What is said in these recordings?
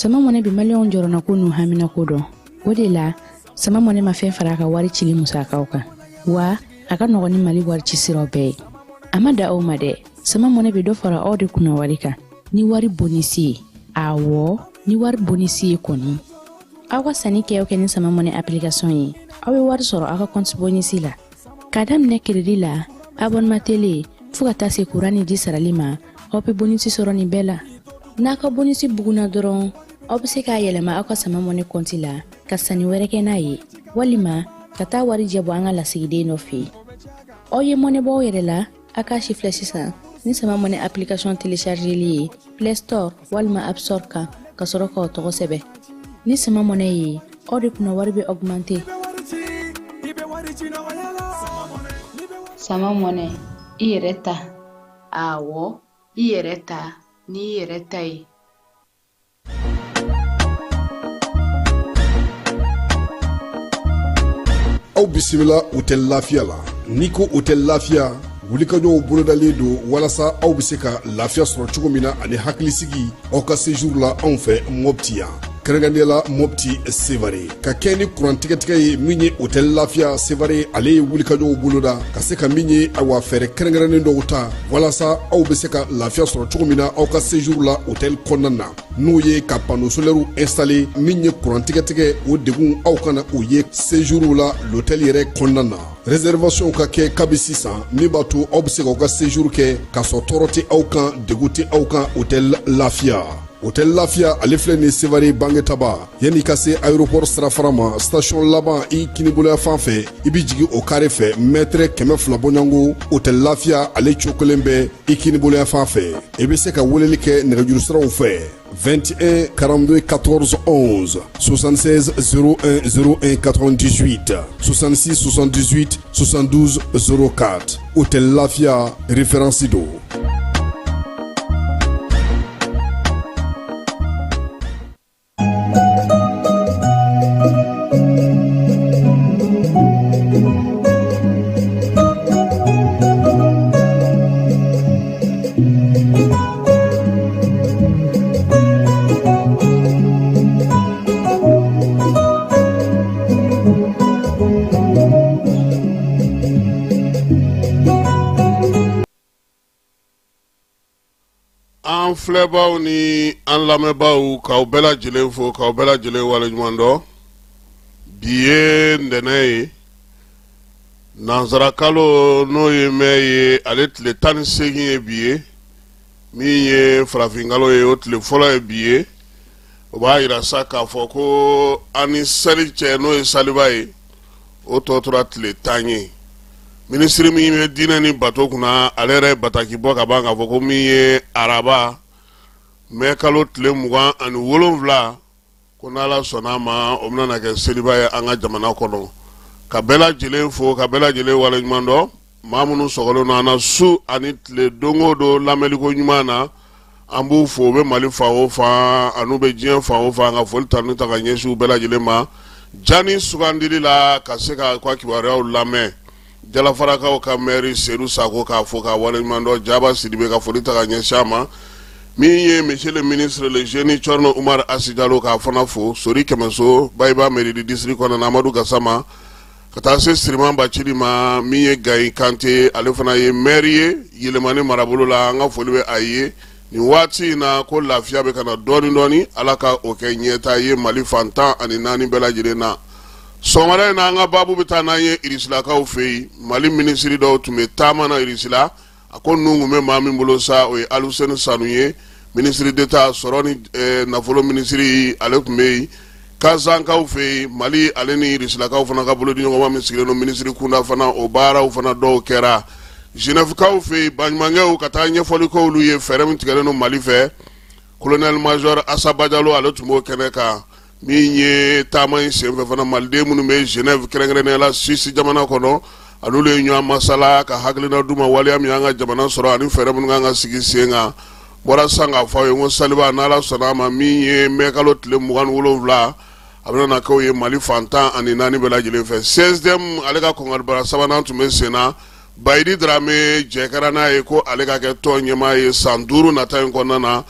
Sama Money bɛ maliyɛnw jɔrɔnako n'u haminako dɔn. O de la, Sama Money ma fɛn fara a ka wari cili musakaw kan. Wa a ka nɔgɔn ni Mali wari ci siraw bɛɛ ye. A ma dan o ma dɛ, Sama Money bɛ dɔ fara aw de kunna wari kan ni wari bonisi ye. Awɔ, ni wari bonisi ye kɔni. Aw ka sanni kɛ o kɛ ni Sama Money application ye, aw bɛ wari sɔrɔ aw ka compte bonisi la. K'a daminɛ crédit la, abonnement télé, fo ka taa se kuran ni ji sarali ma, aw bɛ bonisi sɔrɔ nin bɛɛ la. N'a ka bonisi bugunna dɔrɔn, aw bɛ se k'a yɛlɛma aw ka Sama Money compte la ka sanni wɛrɛ kɛ n'a ye, walima ka taa warijɛ bɔ an ka lasigiden dɔ fɛ yen. Aw ye mɔnɛ bɔ aw yɛrɛ la, a k'a sifilɛ sisan ni Sama Money application téléchargeli ye Play Store walima App Store kan ka sɔrɔ k'aw tɔgɔ sɛbɛn. Ni Sama Money ye, aw de kunna wari bɛ augmenter. Sama Money, i yɛrɛ ta. Awɔ, i yɛrɛ ta n'i yɛrɛ ta ye. Aw bisimila Hôtel Lafiya la. N'i ko Hôtel Lafiya, wulikajɔw bolodalen don walasa aw bɛ se ka lafiya sɔrɔ cogo min na ani hakilisigi aw ka séjour la anw fɛ Mopti yan, kɛrɛnkɛrɛnnenya la Mopti Sevare. Ka kɛ ni kuran tigɛtigɛ ye, min ye Hôtel Lafiya Sevare, ale ye wulikajɔw boloda ka se ka min ye, awa, fɛɛrɛ kɛrɛnkɛrɛnnen dɔw ta walasa aw bɛ se ka lafiya sɔrɔ cogo min na aw ka séjour la hôtel kɔnɔna na, n'o ye ka panneau solaire installer. Min ye kuran tigɛtigɛ, o degun aw kana o ye séjour la l'hôtel yɛrɛ kɔnɔna na. Réservation ka kɛ kabi sisan, min b'a to aw bɛ se k'aw ka séjour kɛ k'a sɔrɔ tɔɔrɔ tɛ aw kan, degun tɛ aw kan. Hôtel Lafiya, Hôtel Lafiya, ale filɛ nin Sevare Bangetaba, yanni ka se aéroport sirafara ma, station laban i kiniboloya fan fɛ, i bɛ jigin o carré fɛ, mètre 200 bɔɲɔgɔnko, Hôtel Lafiya ale cokolen bɛ i kiniboloya fan fɛ. I bɛ se ka weleli kɛ nɛgɛjuru siraw fɛ: 21 42 14 11, 76 01 01 98, 66 78 72 04. Hôtel Lafia, référence don. An filɛbaw ni an lamɛnbaaw, k'aw bɛɛ lajɛlen fo, k'aw bɛɛ lajɛlen waleɲuman dɔn. Bi ye ntɛnɛn ye, nanzarakalo n'o ye mɛ ye, ale tile 18 ye bi ye. Min ye farafinkalo ye, o tile fɔlɔ ye bi ye. O b'a yira sa k'a fɔ ko an ni seli cɛ, n'o ye saliba ye, o tɔ tora tile 10 ye. Minisiri min bɛ diinɛ ni bato kunna, ale yɛrɛ ye bataki bɔ ka ban k'a fɔ ko min ye araba mɛ kalo tile 27, ko n'Ala sɔnna a ma, o bɛna na kɛ seliba ye an ka jamana kɔnɔ. Ka bɛɛ lajɛlen fo, ka bɛɛ lajɛlen waleɲuman dɔn. Maa minnu sɔgɔlen don an na su ani tile, don o don, lamɛnliko ɲuman na, an b'u fo. U bɛ Mali fan o fan an'u bɛ diɲɛ fan o fan, ka foli tanu ta ka ɲɛsin u bɛɛ lajɛlen ma jani sugandili la ka se ka ka kibaruyaw lamɛn. Jalafarakaw ka mɛri Sedu Sako, k'a fo k'a waleɲuman dɔn. Jaba Sidibe, ka foli ta ka ɲɛsin a ma. Min ye monsieur le ministre le jeune Thierno Oumar Hassy Diallo, k'a fana fo. Sori Kɛmɛso, Bayiba mairie district kɔnɔna na, Amadu Gasama, ka taa se Siriman Bacili ma. Min ye Gayi Kante, ale fana ye maire ye Yɛlɛmani marabolo la, an ka foli bɛ a ye nin waati in na. Ko lafiya bɛ ka na dɔɔni dɔɔni, Ala ka o kɛ ɲɛtaa ye Mali fan 14 bɛɛ lajɛlen na. Sɔgɔmada in na, an ka baabu bɛ taa n'an ye Irisilakaw fɛ yen. Mali minisiri dɔw tun bɛ taama na Irisila. A ko ninnu tun bɛ maa min bolo sa, o ye Aluseni Sanu ye, ministre d'État, sɔrɔ ni nafolo minisiri, ale tun bɛ yen. Kazankaw fɛ yen, Mali ale ni Irisilakaw fana ka bolodiɲɔgɔnma min sigilen don minisiri kunda fana, o baaraw fana dɔw kɛra. Zenɛfkaw fɛ yen, baɲumankɛw ka taa ɲɛfɔli k'olu ye fɛɛrɛ min tigɛlen don Mali fɛ, colonel major Asa Bajalo, ale tun b'o kɛnɛ kan. Min ye taama in senfɛ fana, maliden minnu bɛ Genève, kɛrɛnkɛrɛnnenya la Suisse jamana kɔnɔ, an'olu ye ɲɔgɔn masala ka hakilina d'u ma waleya min y'an ka jamana sɔrɔ ani fɛɛrɛ minnu kan ka sigi sen kan. Bɔra san k'a fɔ aw ye ko saliba, n'Ala sɔnna a ma, min ye mɛ kalo tile 27, a bɛna na k'o ye Mali fan 14 bɛɛ lajɛlen fɛ. CSDM ale ka kɔnkɔribara sabanan tun bɛ sen na. Bayidi Darame, jɛ kɛra n'a ye ko ale ka kɛ tɔn ɲɛmaa ye san 5 nata in kɔnɔna na.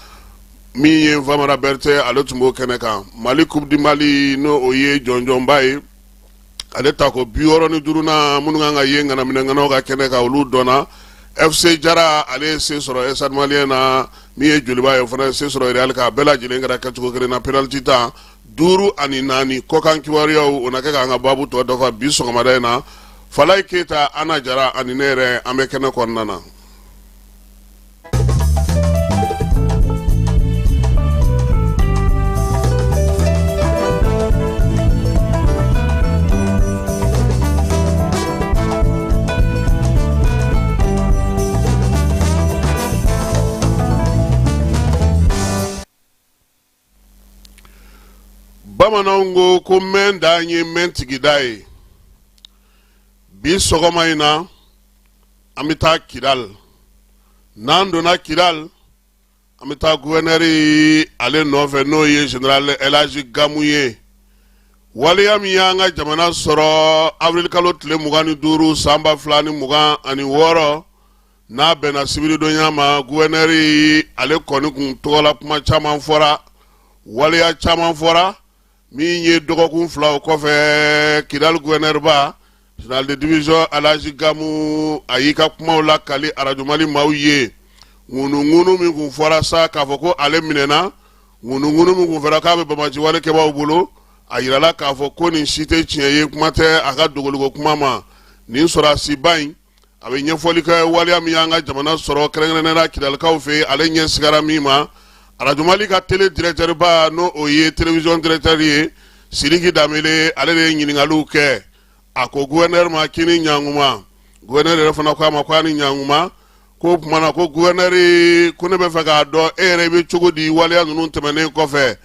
Min ye Famara Berete, ale tun b'o kɛnɛ kan. Mali Coupe du Mali, n'o o ye jɔnjɔnba ye, ale tako 65nan, minnu kan ka ye ŋanaminɛŋanaw ka kɛnɛ kan, olu dɔnna. FC Jara, ale ye se sɔrɔ Stade Malien na. Min ye Joliba ye, o fana ye se sɔrɔ Real kan. A bɛɛ lajɛlen kɛra kɛcogo kelen na, penalty tan, 5-4. Kɔkan kibaruyaw, o na kɛ k'an ka baabu tɔ dafa bi sɔgɔmada in na. Falaye Keyita, Ana Jara ani ne yɛrɛ, an bɛ kɛnɛ kɔnɔna na. Bamananw ko ko mɛn dan ye mɛn tigida ye. Bi sɔgɔma in na, an bɛ taa Kidal. N'an donna Kidal, an bɛ taa guvɛnɛri ale nɔfɛ, n'o ye général Elhaji Gamu ye. Waleya min y'an ka jamana sɔrɔ avril kalo tile 25 san 2026, n'a bɛnna sibiridonya ma, guvɛnɛri ale kɔni kun tɔgɔla kuma caman fɔra, waleya caman fɔra. Min ye dɔgɔkun 2 o kɔfɛ, Kidali guvɛnɛriba, général de division Alhaji Gamu, a y'i ka kumaw lakali arajo Mali maaw ye. Ŋunuŋunu min kun fɔra sa k'a fɔ ko ale minɛna, ŋunuŋunu min kun fɔra k'a bɛ banbaanci wale kɛbaaw bolo, a yirala k'a fɔ ko nin si tɛ tiɲɛ ye. Kuma tɛ a ka dogoliko kuma ma. Nin sɔrɔdasiba in, a bɛ ɲɛfɔli kɛ waleya min y'an ka jamana sɔrɔ, kɛrɛnkɛrɛnnenya la Kidalikaw fɛ, ale ɲɛ sigara min ma. Arajo Mali ka télé directeur ba, n'o o ye télévision directeur ye, Sidiki Danbele, ale de ye ɲininkaliw kɛ. A ko gouverneur ma k'i ni ɲankuma. Gouverneur yɛrɛ fana ko a ma ko a ni ɲankuma. Ko o tuma na ko gouverneur, ko ne bɛ fɛ k'a dɔn e yɛrɛ bɛ cogo di waleya ninnu tɛmɛnen kɔfɛ.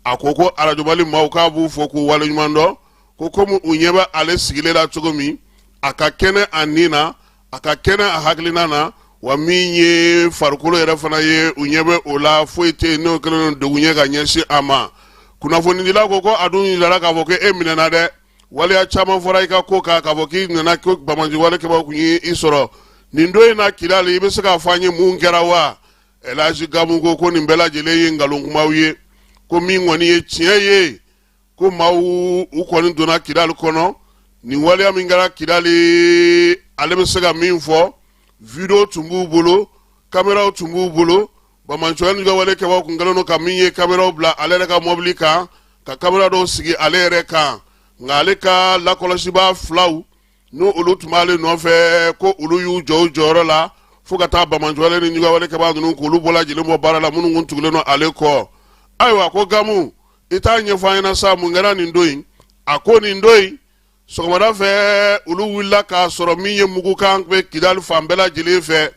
A ko ko arajo Mali maaw k'a b'u fo k'u waleɲuman dɔn, ko komi u ɲɛ bɛ ale sigilen la cogo min, a ka kɛnɛ a ni na, a ka kɛnɛ a hakilina na, wa min ye farikolo yɛrɛ fana ye, u ɲɛ bɛ o la, foyi tɛ yen n'o kɛlen don degun ye ka ɲɛsin a ma. Kunnafonidila ko ko a dun yirala k'a fɔ ko e minɛna dɛ, waleya caman fɔra i ka ko kan, k'a fɔ k'i nana ko banbaanci wale kɛbaaw kun ye i sɔrɔ nin don in na Kidali, i bɛ se k'a fɔ an ye mun kɛra wa? Elhaji Gamu ko ko nin bɛɛ lajɛlen ye nkalon kumaw ye, ko min kɔni ye tiɲɛ ye, ko maaw u kɔni donna Kidali kɔnɔ. Nin waleya min kɛra Kidali, ale bɛ se ka min fɔ, video tun b'u bolo, kameraw tun b'u bolo. Banbaanciya ka wale kɛbaaw kun kɛlen don ka min ye kameraw bila ale yɛrɛ ka mɔbili kan, ka kamera dɔw sigi ale yɛrɛ kan, nka ale ka lakɔlɔsibaa filaw, n'o olu tun b'ale nɔfɛ, ko olu y'u jɔ u jɔyɔrɔ la fo ka taa banbaanciwale ni juguwale kɛbaa ninnu k'olu bɛɛ lajɛlen bɔ baara la, minnu kun tugulen don ale kɔ. Ayiwa, ko Gamu, i t'a ɲɛfɔ an ɲɛna sa, mun kɛra nin don in? A ko nin don in sɔgɔmada fɛ, olu wulila k'a sɔrɔ min ye mugukan bɛ Kidali fan bɛɛ lajɛlen fɛ.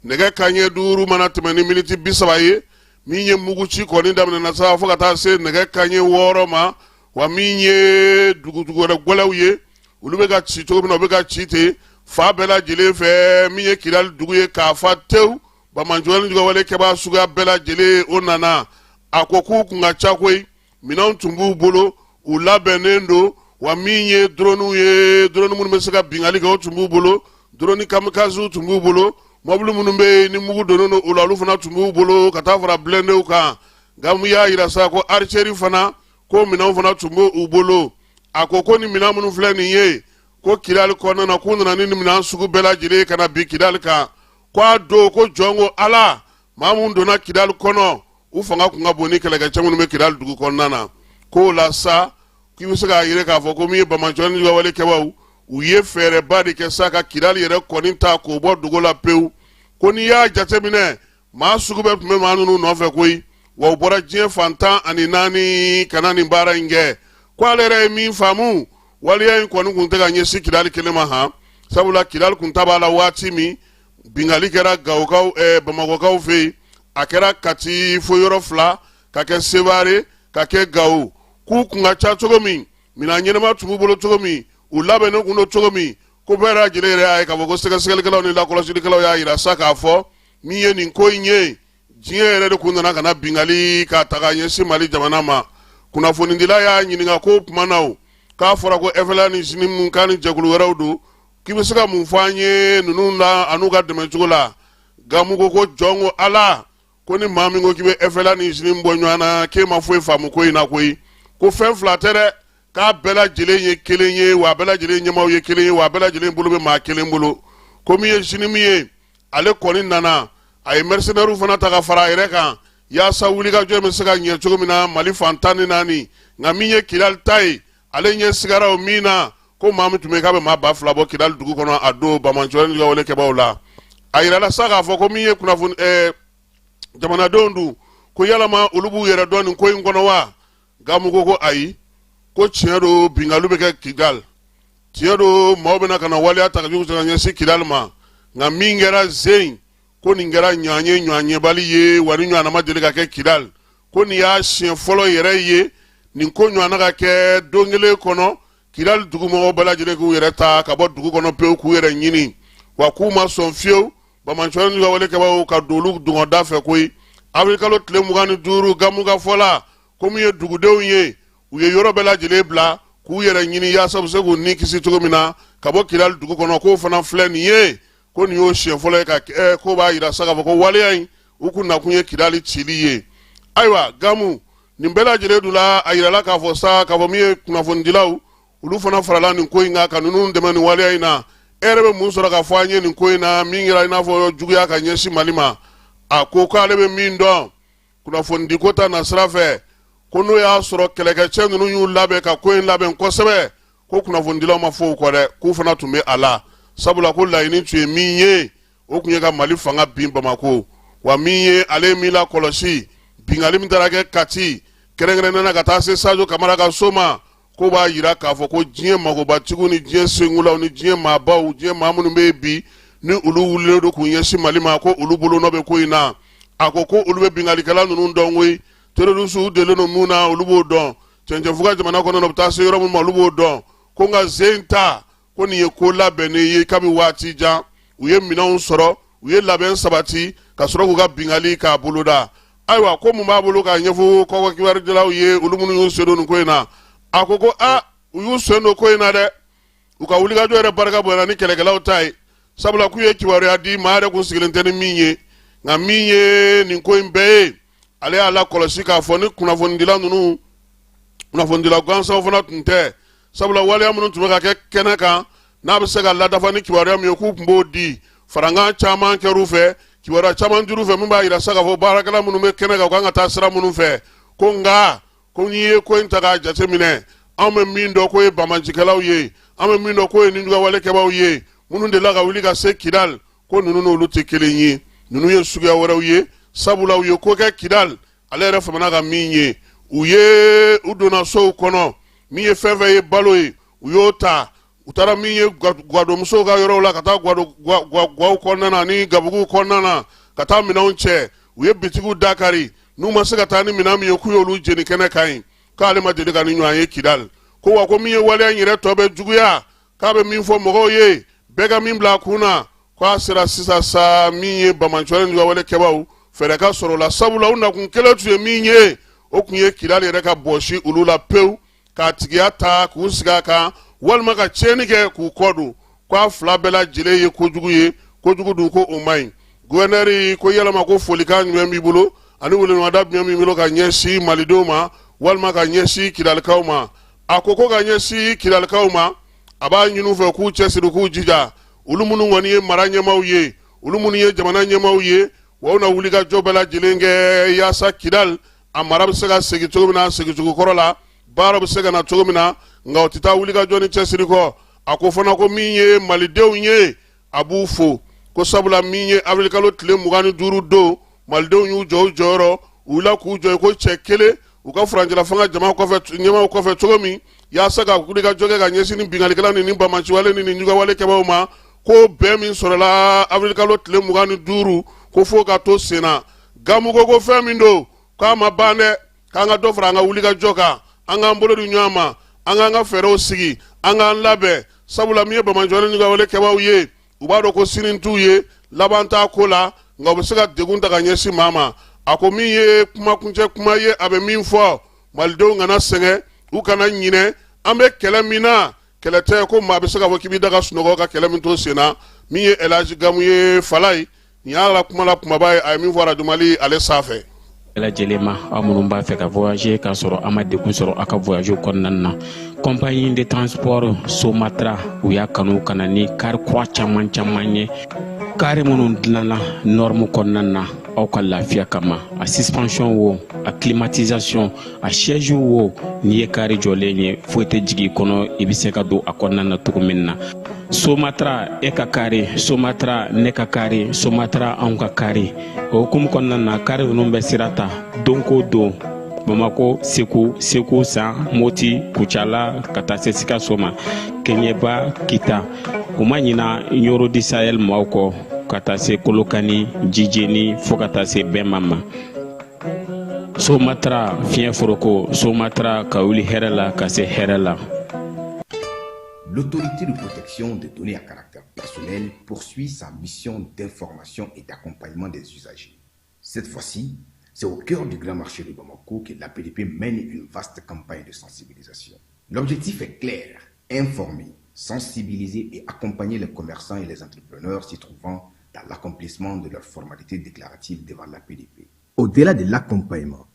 Nɛgɛ kanɲɛ 5 mana tɛmɛ ni miniti 30 ye, min ye muguci kɔni daminɛna sa fo ka taa se nɛgɛ kanɲɛ 6 ma. Wa min ye dugudugu wɛrɛ gɛlɛw ye, olu bɛ ka ci cogo min na, u bɛ ka ci ten fan bɛɛ lajɛlen fɛ. Min ye Kidali dugu ye k'a fa tewu, banbaanciwale juguwale kɛbaa suguya bɛɛ lajɛlen o nana. A ko k'u kun ka ca koyi, minɛnw tun b'u bolo, u labɛnnen don. Wa min ye droniw ye, drone minnu bɛ se ka binkanni kɛ, o tun b'u bolo, drone kamikazew tun b'u bolo, mɔbili minnu bɛ yen ni mugu donnen don u la, olu fana tun b'u bolo, ka taa fara blindéw kan. Gamu y'a yira sa ko artillerie fana, ko minɛnw fana tun b'u bolo. A ko ko ni minɛn minnu filɛ nin ye, ko Kidali kɔnɔna na, k'u nana ni minɛn sugu bɛɛ lajɛlen ka na bin Kidali kan. Ko a don, ko jɔn ko Ala, maa minnu donna Kidali kɔnɔ, u fanga kun ka bon ni kɛlɛkɛcɛ minnu bɛ Kidali dugu kɔnɔna na. K'o la sa, k'i bɛ se k'a yira k'a fɔ ko min ye banbaanciwale ni juguwale kɛbaaw, u ye fɛɛrɛba de kɛ sa ka Kidali yɛrɛ kɔni ta k'o bɔ dogo la pewu. Ko n'i y'a jateminɛ, maa sugu bɛɛ tun bɛ maa ninnu nɔfɛ koyi, wa u bɔra diɲɛ fan 14 ka na nin baara in kɛ. Ko ale yɛrɛ ye min faamu, waleya in kɔni kun tɛ ka ɲɛsin Kidali kelen ma han, sabula Kidali kun ta b'a la waati min, binkanni kɛra Gawokaw, Bamakɔkaw fɛ yen, a kɛra Kati fo yɔrɔ 2, ka kɛ Sevare, ka kɛ Gawo. K'u kun ka ca cogo min, minɛn ɲɛnama tun b'u bolo cogo min, u labɛnnen kun don cogo min, ko bɛɛ lajɛlen yɛrɛ y'a ye k'a fɔ ko sɛgɛsɛgɛlikɛlaw ni lakɔlɔsilikɛlaw y'a yira sa k'a fɔ min ye nin ko in ye, diɲɛ yɛrɛ de kun nana ka na binkanni k'a ta ka ɲɛsin Mali jamana ma. Kunnafonidila y'a ɲininka ko o tuma na o, k'a fɔra ko FLA ni JNIM k'a ni jɛkulu wɛrɛw don, k'i bɛ se ka mun fɔ an ye ninnu la an'u ka dɛmɛ cogo la? Gamu ko ko jɔn ko Ala, Ko ni maa min ko k'i bɛ FLA ni JNIM bɔ ɲɔgɔn na, k'e ma foyi faamu ko in na koyi. Ko fɛn fila tɛ dɛ, k'a bɛɛ lajɛlen ye kelen ye, wa a bɛɛ lajɛlen ɲɛmaaw ye kelen ye, wa a bɛɛ lajɛlen bolo bɛ maa kelen bolo. Ko min ye JNIM ye, ale kɔni nana, a ye mercenaires fana ta ka fara a yɛrɛ kan yaasa wulikajɔ bɛ se ka ɲɛ cogo min na Mali fan 14. Nka min ye Kidali ta ye, ale ɲɛ sigara o min na, ko maa min tun bɛ k'a bɛ maa 2000 bɔ Kidali dugu kɔnɔ a don banbaanciwale ni wale kɛbaaw la. A yirala sa k'a fɔ ko min ye kunnafoni jamanadenw dun, ko yalama olu b'u yɛrɛ dɔn nin ko in kɔnɔ wa? Gamu ko ayi, ko tiɲɛ don, binkanni bɛ kɛ Kidali, tiɲɛ don, maaw bɛna ka na waleya ta ka jugu ka ɲɛsin Kidali ma. Nka min kɛra zen, ko nin kɛra ɲɔgɔn ye ɲɔgɔn yebali ye, wa nin ɲɔgɔnna ma deli ka kɛ Kidali. Ko nin y'a siɲɛ fɔlɔ yɛrɛ ye nin ko ɲɔgɔnna ka kɛ don kelen kɔnɔ, Kidali dugumɔgɔw bɛɛ lajɛlen k'u yɛrɛ ta ka bɔ dugu kɔnɔ pewu k'u yɛrɛ ɲini, wa k'u ma sɔn fiyewu banbaanciwale ka wale kɛbaaw ka don olu dungɔda fɛ koyi. Avril kalo tile 25, Gamu ka fɔ la, ko min ye dugudenw ye, u ye yɔrɔ bɛɛ lajɛlen bila k'u yɛrɛ ɲini yaasa u bɛ se k'u ni kisi cogo min na ka bɔ Kidali dugu kɔnɔ. K'o fana filɛ nin ye, ko nin y'o siɲɛ fɔlɔ ye ka kɛ. K'o b'a yira sa k'a fɔ ko waleya in, u kun nakun ye Kidali cili ye. Ayiwa Gamu, nin bɛɛ lajɛlen dun la, a yirala k'a fɔ sa k'a fɔ min ye kunnafonidilaw, olu fana farala nin ko in kan ka ninnu dɛmɛ nin waleya in na. E yɛrɛ bɛ mun sɔrɔ k'a fɔ an ye nin ko in na, min kɛra i n'a fɔ juguya ka ɲɛsin Mali ma? A ko k'ale bɛ min dɔn kunnafonidiko ta nasira fɛ, ko n'o y'a sɔrɔ kɛlɛkɛcɛ ninnu y'u labɛn ka ko in labɛn kosɛbɛ, ko kunnafonidilaw ma fɔ u kɔ dɛ, k'u fana tun bɛ a la, sabula ko laɲini tun ye min ye, o tun ye ka Mali fanga bin Bamakɔ. Wa min ye ale ye min lakɔlɔsi, binkanni min taara kɛ Kati, kɛrɛnkɛrɛnnenya na ka taa se Sajo Kamara ka so ma, ko b'a yira k'a fɔ ko diɲɛ magobatigiw ni diɲɛ senkulaw ni diɲɛ maabaw, diɲɛ maa minnu bɛ yen bi ni olu wulilen don k'u ɲɛsin Mali ma, ko olu bolonɔ bɛ ko in na. A ko ko olu bɛ binkannikɛla ninnu dɔn koyi, terrorisiw delilen don mun na, olu b'o dɔn, cɛncɛnfuga jamana kɔnɔ u bɛ taa se yɔrɔ min ma, olu b'o dɔn. Ko nka zen ta, ko nin ye ko labɛnnen ye kabi waati jan. U ye minɛnw sɔrɔ, u ye labɛn sabati ka sɔrɔ k'u ka binkanni k'a boloda. Ayiwa, ko mun b'a bolo k'a ɲɛfɔ kɔkɔ kibarudilaw ye, olu minnu y'u sen don nin ko in na? A ko ko a u y'u sen don ko in na dɛ, u ka wulikajɔ yɛrɛ barika bonyana ni kɛlɛkɛlaw ta ye, sabula k'u ye kibaruya di maa yɛrɛ kun sigilen tɛ ni min ye. Nka min ye nin ko in bɛɛ ye, ale y'a lakɔlɔsi k'a fɔ ni kunnafonidila ninnu, kunnafonidila gansanw fana tun tɛ, sabula waleya minnu tun bɛ ka kɛ kɛnɛ kan, n'a bɛ se ka ladafa ni kibaruya min ye, k'u tun b'o di. Farankan caman kɛr'u fɛ, kibaruya caman dir'u fɛ min b'a yira sa k'a fɔ baarakɛla minnu bɛ kɛnɛ kan, u kan ka taa sira minnu fɛ. Ko nka ko n'i ye ko in ta k'a jateminɛ, anw bɛ min dɔn k'o ye banbaancikɛlaw ye, an bɛ min dɔn k'o ye nijuguyawale kɛbaaw ye minnu delila ka wuli ka se Kidali, ko ninnu n'olu tɛ kelen ye, ninnu ye suguya wɛrɛw ye, sabula u ye ko kɛ Kidali, ale yɛrɛ famana ka min ye. U ye u donna sow kɔnɔ, min ye fɛn fɛn ye balo ye, u y'o ta. U taara min ye gwadonmusow ka yɔrɔw la, ka taa gwaw kɔnɔna na ni gabuguw kɔnɔna na, ka taa minɛnw cɛ. U ye bitigiw dakari, n'u ma se ka taa ni minɛn min ye, k'u y'olu jeni kɛnɛ kan yen. K'ale ma deli ka nin ɲɔgɔn ye Kidali. Ko wa ko min ye waleya in yɛrɛ tɔ bɛ juguya, k'a bɛ min fɔ mɔgɔw ye, bɛɛ ka min bila a kun na, k'a sera sisan sa, min ye banbaanciwale ni wale kɛbaaw, fɛɛrɛ ka sɔrɔ o la, sabula u nakun kelen tun ye min ye, o tun ye Kidali yɛrɛ ka bɔsi olu la pewu, k'a tigiya ta k'u sigi a kan, walima ka tiɲɛni kɛ k'u kɔ don. K'a fila bɛɛ lajɛlen ye kojugu ye, kojugu dun ko o man ɲi. Guvɛnɛri ko yalama ko folikan jumɛn b'i bolo ani welewelemada jumɛn b'i bolo ka ɲɛsin malidenw ma walima ka ɲɛsin kidalikaw ma? A ko ko ka ɲɛsin kidalikaw ma, a b'a ɲini u fɛ k'u cɛsiri, k'u jija, olu minnu kɔni ye mara ɲɛmaaw ye, olu minnu ye jamana ɲɛmaaw ye, wa u na wulikajɔ bɛɛ lajɛlen kɛ yaasa Kidali a mara bɛ se ka segin cogo min na segincogo kɔrɔ la, baara bɛ se ka na cogo min na, nka o tɛ taa wulikajɔ ni cɛsiri kɔ. A ko fana ko min ye malidenw ye, a b'u fo, ko sabula min ye awirilikalo tile 25 don, malidenw y'u jɔ u jɔyɔrɔ, u wulila k'u jɔ ko cɛ kelen u ka furancɛla fanga jama kɔfɛ, ɲɛmaaw kɔfɛ cogo min, yaasa ka wulikajɔ kɛ ka ɲɛsin ni binkannikɛla ni ni banbaanciwale ni ni juguyawale kɛbaaw ma. Ko bɛn min sɔrɔla awirilikalo tile 25, ko fo ka to senna. Gamu ko ko fɛn min don, k'a ma ban dɛ, k'an ka dɔ fara an ka wulikajɔ kan, an k'an bolo di ɲɔgɔn ma, an k'an ka fɛɛrɛw sigi, an k'an labɛn, sabula min ye banbaanciwale ni juguyawale kɛbaaw ye, u b'a dɔn ko sini t'u ye, laban t'a ko la, nka u bɛ se ka degun ta ka ɲɛsin maa ma. A ko min ye kumakuncɛ kuma ye, a bɛ min fɔ, malidenw kana sɛgɛn, u kana ɲinɛ, an bɛ kɛlɛ min na, kɛlɛ tɛ ko maa bɛ se k'a fɔ k'i b'i da ka sunɔgɔ ka kɛlɛ min to sen na. Min ye Elhaji Gamu ye, Falayi, Nin y'a la kuma la kumaba ye, a ye min fɔ Arajo Mali ale sanfɛ. Bɛɛ lajɛlen ma, aw minnu b'a fɛ ka voyager k'a sɔrɔ a ma degun sɔrɔ aw ka voyage kɔnɔna na, compagnie de transport Somatra, u y'a kanu ka na ni kari kura caman caman ye, kari minnu dilanna norme kɔnɔna na aw ka lafiya kama. A suspension wo, a climatisation, a siège wo, n'i ye kari jɔlen ye, foyi tɛ jigin i kɔnɔ, i bɛ se ka don a kɔnɔna na cogo min na. Somatra, e ka kari, Somatra, ne ka kari, Somatra, anw ka kari. O hukumu kɔnɔna na, kari ninnu bɛ sira ta don ko don Bamako, Segu, Segu San, Moti, Kucala, ka taa se Sikaso ma, Keɲeba, Kita. U ma ɲina Ɲoro du Sahel maaw kɔ, ka taa se Kolokani, Jijeni, fo ka taa se Bɛma ma. Somatra, fiɲɛ foroko, Somatra, ka wuli hɛrɛ la ka se hɛrɛ la. L'autorité de protection des données à caractère personnel poursuit sa mission d'information et d'accompagnement des usagers. Cette fois-ci, c'est au cœur du grand marché de Bamako que l'APDP mène une vaste campagne de sensibilisation. L'objectif est clair, informer, sensibiliser et accompagner les commerçants et les entrepreneurs s'y trouvant dans l'accomplissement de leurs formalités déclaratives devant l'APDP. Au-delà de l'accompagnement,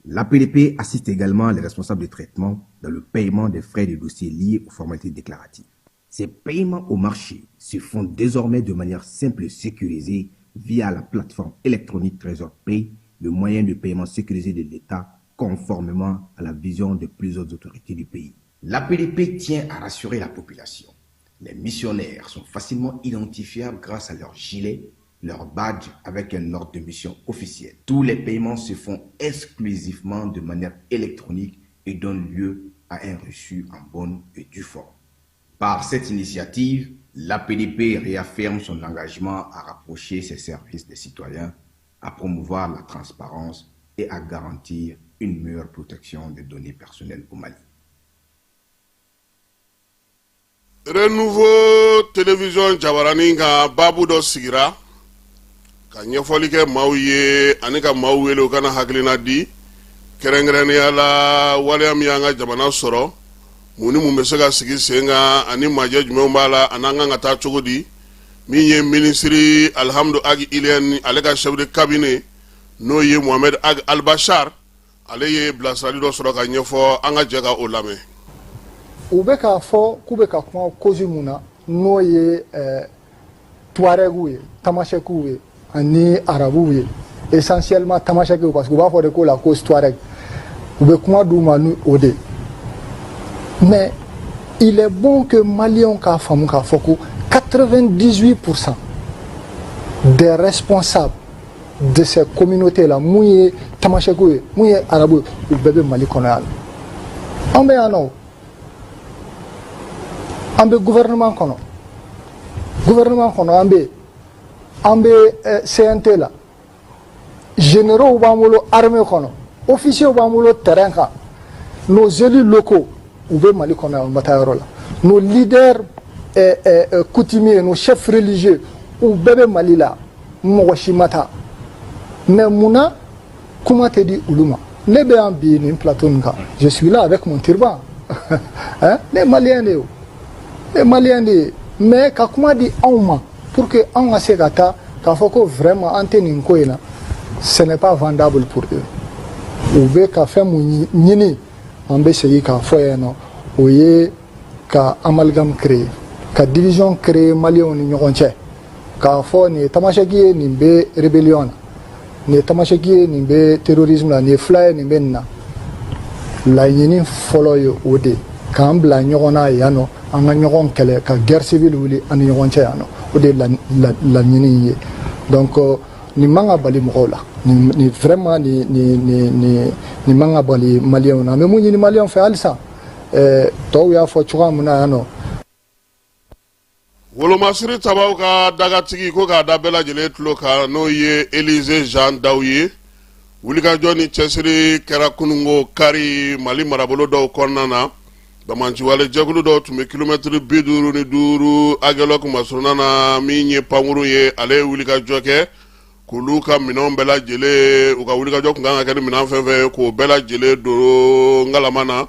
l'APDP assiste également les responsables de traitement dans le paiement des frais de dossier liés aux formalités déclaratives. Ces paiements au marché se font désormais de manière simple et sécurisée via la plateforme électronique Trésor Pay, le moyen de paiement sécurisé de l'État conformément à la vision de plusieurs autorités du pays. L'APDP tient à rassurer la population. Les missionnaires sont facilement identifiables grâce à leur gilet, leur badge avec un ordre de mission officiel. Tous les paiements se font exclusivement de manière électronique et donnent lieu à un reçu en bonne et due forme. Par cette initiative, l'APDP réaffirme son engagement à rapprocher ses services des citoyens, à promouvoir la transparence et à garantir une meilleure protection des données personnelles au Mali. Renouveau télévision jabaranin kan, baabu dɔ sigira ka ɲɛfɔli kɛ maaw ye ani ka maaw wele u ka na hakilina di, kɛrɛnkɛrɛnnenya la waleya min y'an ka jamana sɔrɔ, mun ni mun bɛ se ka sigi sen kan ani majɛ jumɛnw b'a la, ani an kan ka taa cogo di. Min ye minisiri Alihamudu Agi Iliyɛni, ale ka chef de cabinet, n'o ye Mohamed Ag Albachar, ale ye bilasirali dɔ sɔrɔ ka ɲɛfɔ, an ka jɛ ka o lamɛn. U bɛ k'a fɔ k'u bɛ ka kuma cause mun na, n'o ye tuarɛgiw ye, tamasɛkiw ye ani arabuw ye, essentiellement tamasɛkiw, parce que u b'a fɔ de ko la cause touareg, u bɛ kuma d'u ma ni o de. Mais il est bon que maliyɛnw k'a faamu k'a fɔ ko 98% des responsables de ces communautés là, mun ye tamasɛkiw ye, mun ye arabu ye, u bɛɛ bɛ Mali kɔnɔ yan nɔ. An bɛ yan nɔ, an bɛ gouvernement kɔnɔ, gouvernement kɔnɔ an bɛ yen, an bɛ CNT la, généraux b'an bolo armée kɔnɔ, officiers b'an bolo terrain kan, nos élus locaux u bɛ Mali kɔnɔ yan, u ma taa yɔrɔ la, nos leaders coutumiers, nos chefs religieux, u bɛɛ bɛ Mali la, mɔgɔ si ma taa. Mais munna kuma tɛ di olu ma? Ne bɛ yan bi nin plateau nin kan, je suis là avec mon turban, hein, ne ye malien de ye o, ne ye malien de ye. Mais ka kuma di anw ma pour que anw ka se ka taa k'a fɔ ko vraiment an tɛ nin ko in na, ce n'est pas vendable pour eux. U bɛ ka fɛn mun ɲini, an bɛ segin k'a fɔ yan nɔ, o ye ka amalgame créer, ka division créer maliyɛnw ni ɲɔgɔn cɛ, k'a fɔ nin ye tamasɛki ye, nin bɛ rébellion na, nin ye tamasɛki ye, nin bɛ terrorisme la, nin ye fila ye, nin bɛ nin na. Laɲini fɔlɔ ye o de k'an bila ɲɔgɔn na yan nɔ, an ka ɲɔgɔn kɛlɛ, ka guerre civile wuli an ni ɲɔgɔn cɛ yan nɔ, o de ye laɲini ye. Donc nin man ka bali mɔgɔw la, nin vraiment nin nin nin nin nin man ka bali maliyɛnw na. An bɛ mun ɲini maliyɛnw fɛ halisa, tɔw y'a fɔ cogoya min na yan nɔ. Wolomasiri tabaw ka dagatigi ko k'a da bɛɛ lajɛlen tulo kan, n'o ye Elize Jean Daw ye. Wulikajɔ ni cɛsiri kɛra kununko kari Mali marabolo dɔw kɔnɔna na. Banbaanciwale jɛkulu dɔw tun bɛ kilomɛtiri 55 Agelɔk masurunna na, min ye pankurun ye, ale ye wulikajɔ kɛ k'olu ka minɛnw bɛɛ lajɛlen, u ka wulikajɔ tun kan ka kɛ ni minɛn fɛn fɛn ye, k'o bɛɛ lajɛlen don ngalama na.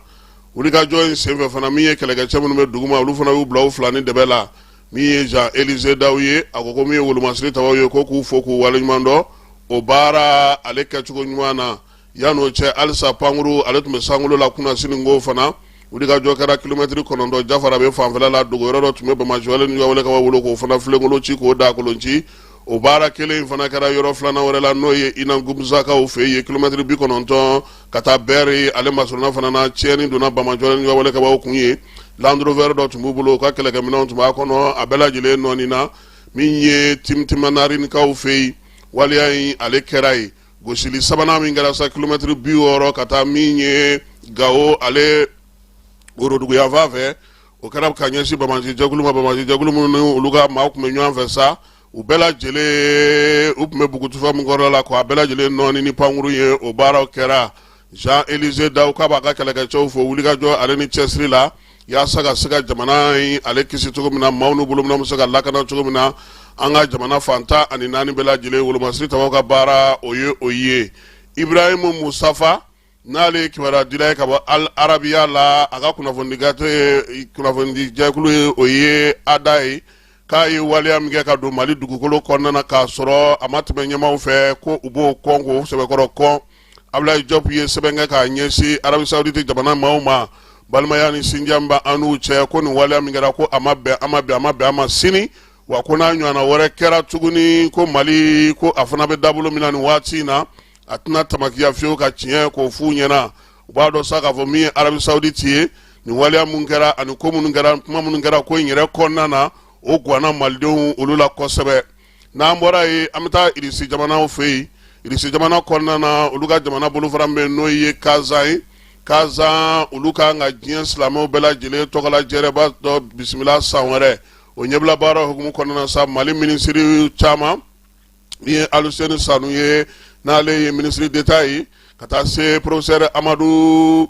Wulikajɔ in senfɛ fana, min ye kɛlɛkɛcɛ minnu bɛ duguma, olu fana y'u bila u fila ni dɛbɛ la. Min ye Jean Élisée Daw ye, a ko ko min ye wolomasiri tabaw ye, ko k'u fo k'u waleɲuman dɔn o baara ale kɛcogo ɲuman na. Yan'o cɛ halisa, pankuru ale tun bɛ sankolo la kunasini ko fana wulikajɔ kɛra kilomɛtiri 9 Jafarabe fanfɛla la. Dogoyɔrɔ dɔ tun bɛ banbaanciwale ni wale ka wolo k'o fana filenkolon ci, k'o dakolon ci. O baara kelen in fana kɛra yɔrɔ filanan wɛrɛ la, n'o ye Inagumzakaw fɛ yen, kilomɛtiri 90 ka taa Bɛri ale masurunna fana na. Tiɲɛni donna banbaanciwale ni wale kabaw kun ye. Land Rover dɔ tun b'u bolo, u ka kɛlɛkɛminɛnw tun b'a kɔnɔ, a bɛɛ lajɛlen nɔɔni na. Min ye Timtimanarikaw fɛ yen, waleya in ale kɛra yen. Gosili sabanan min kɛra sa, kilomɛtiri 60 ka taa min ye Gawo ale woroduguyanfan fɛ, o kɛra ka ɲɛsin banbaanci jɛkulu ma. Banbaanci jɛkulu minnu ni olu ka maaw tun bɛ ɲɔgɔn fɛ sa, u bɛɛ lajɛlen u tun bɛ bugutufa min kɔrɔ la, ko a bɛɛ lajɛlen nɔɔni ni pankuru ye. O baaraw kɛra. Jean Élisée Daw k'a b'a ka kɛlɛkɛcɛw fo wulikajɔ ale ni cɛsiri la, yaasa ka se ka jamana in ale kisi cogo min na, maaw n'u bolominɛnw bɛ se ka lakana cogo min na an ka jamana fan 14 bɛɛ lajɛlen. Wolomasiri tabaw ka baara o ye o ye. Ibrahimu Musafa, n'ale ye kibaruya dila ye ka bɔ Al Arabiya la, a ka kunnafonidi gafe kunnafonidi jɛkulu ye, o ye ADA ye, k'a ye waleya min kɛ ka don Mali dugukolo kɔnɔna na k'a sɔrɔ a ma tɛmɛ ɲɛmaaw fɛ, ko u b'o kɔn, k'o sɛbɛkɔrɔ kɔn. Abulayi Jɔpu ye sɛbɛn kɛ k'a ɲɛsin Arabi Sawuditi jamana maaw ma, balimaya ni sinjiya min b'an n'u cɛ, ko nin waleya min kɛra, ko a ma bɛn a ma, bɛn a ma, bɛn a ma sini wa, ko n'a ɲɔgɔnna wɛrɛ kɛra tuguni, ko Mali ko a fana bɛ dabolo min na nin waati in na, a tɛna tamakiya fiyewu ka tiɲɛ k'o f'u ɲɛna. U b'a dɔn sa k'a fɔ min ye Arabi Sawuditi ye, nin waleya mun kɛra ani ko minnu kɛra, kuma minnu kɛra ko in yɛrɛ kɔnɔna na, o gwanna malidenw olu la kosɛbɛ. N'an bɔra yen, an bɛ taa Irisi jamanaw fɛ yen. Irisi jamana kɔnɔna na, olu ka jamana bolofara min bɛ yen, n'o ye Kazan ye, Kazan olu kan ka diɲɛ silamɛw bɛɛ lajɛlen tɔgɔla jɛrɛba dɔ bisimila san wɛrɛ. O ɲɛbila baara hukumu kɔnɔna sa, Mali minisiri caman, min ye Aluseni Sanu ye, n'ale ye ministre d'État ye, ka taa se professeur Amadu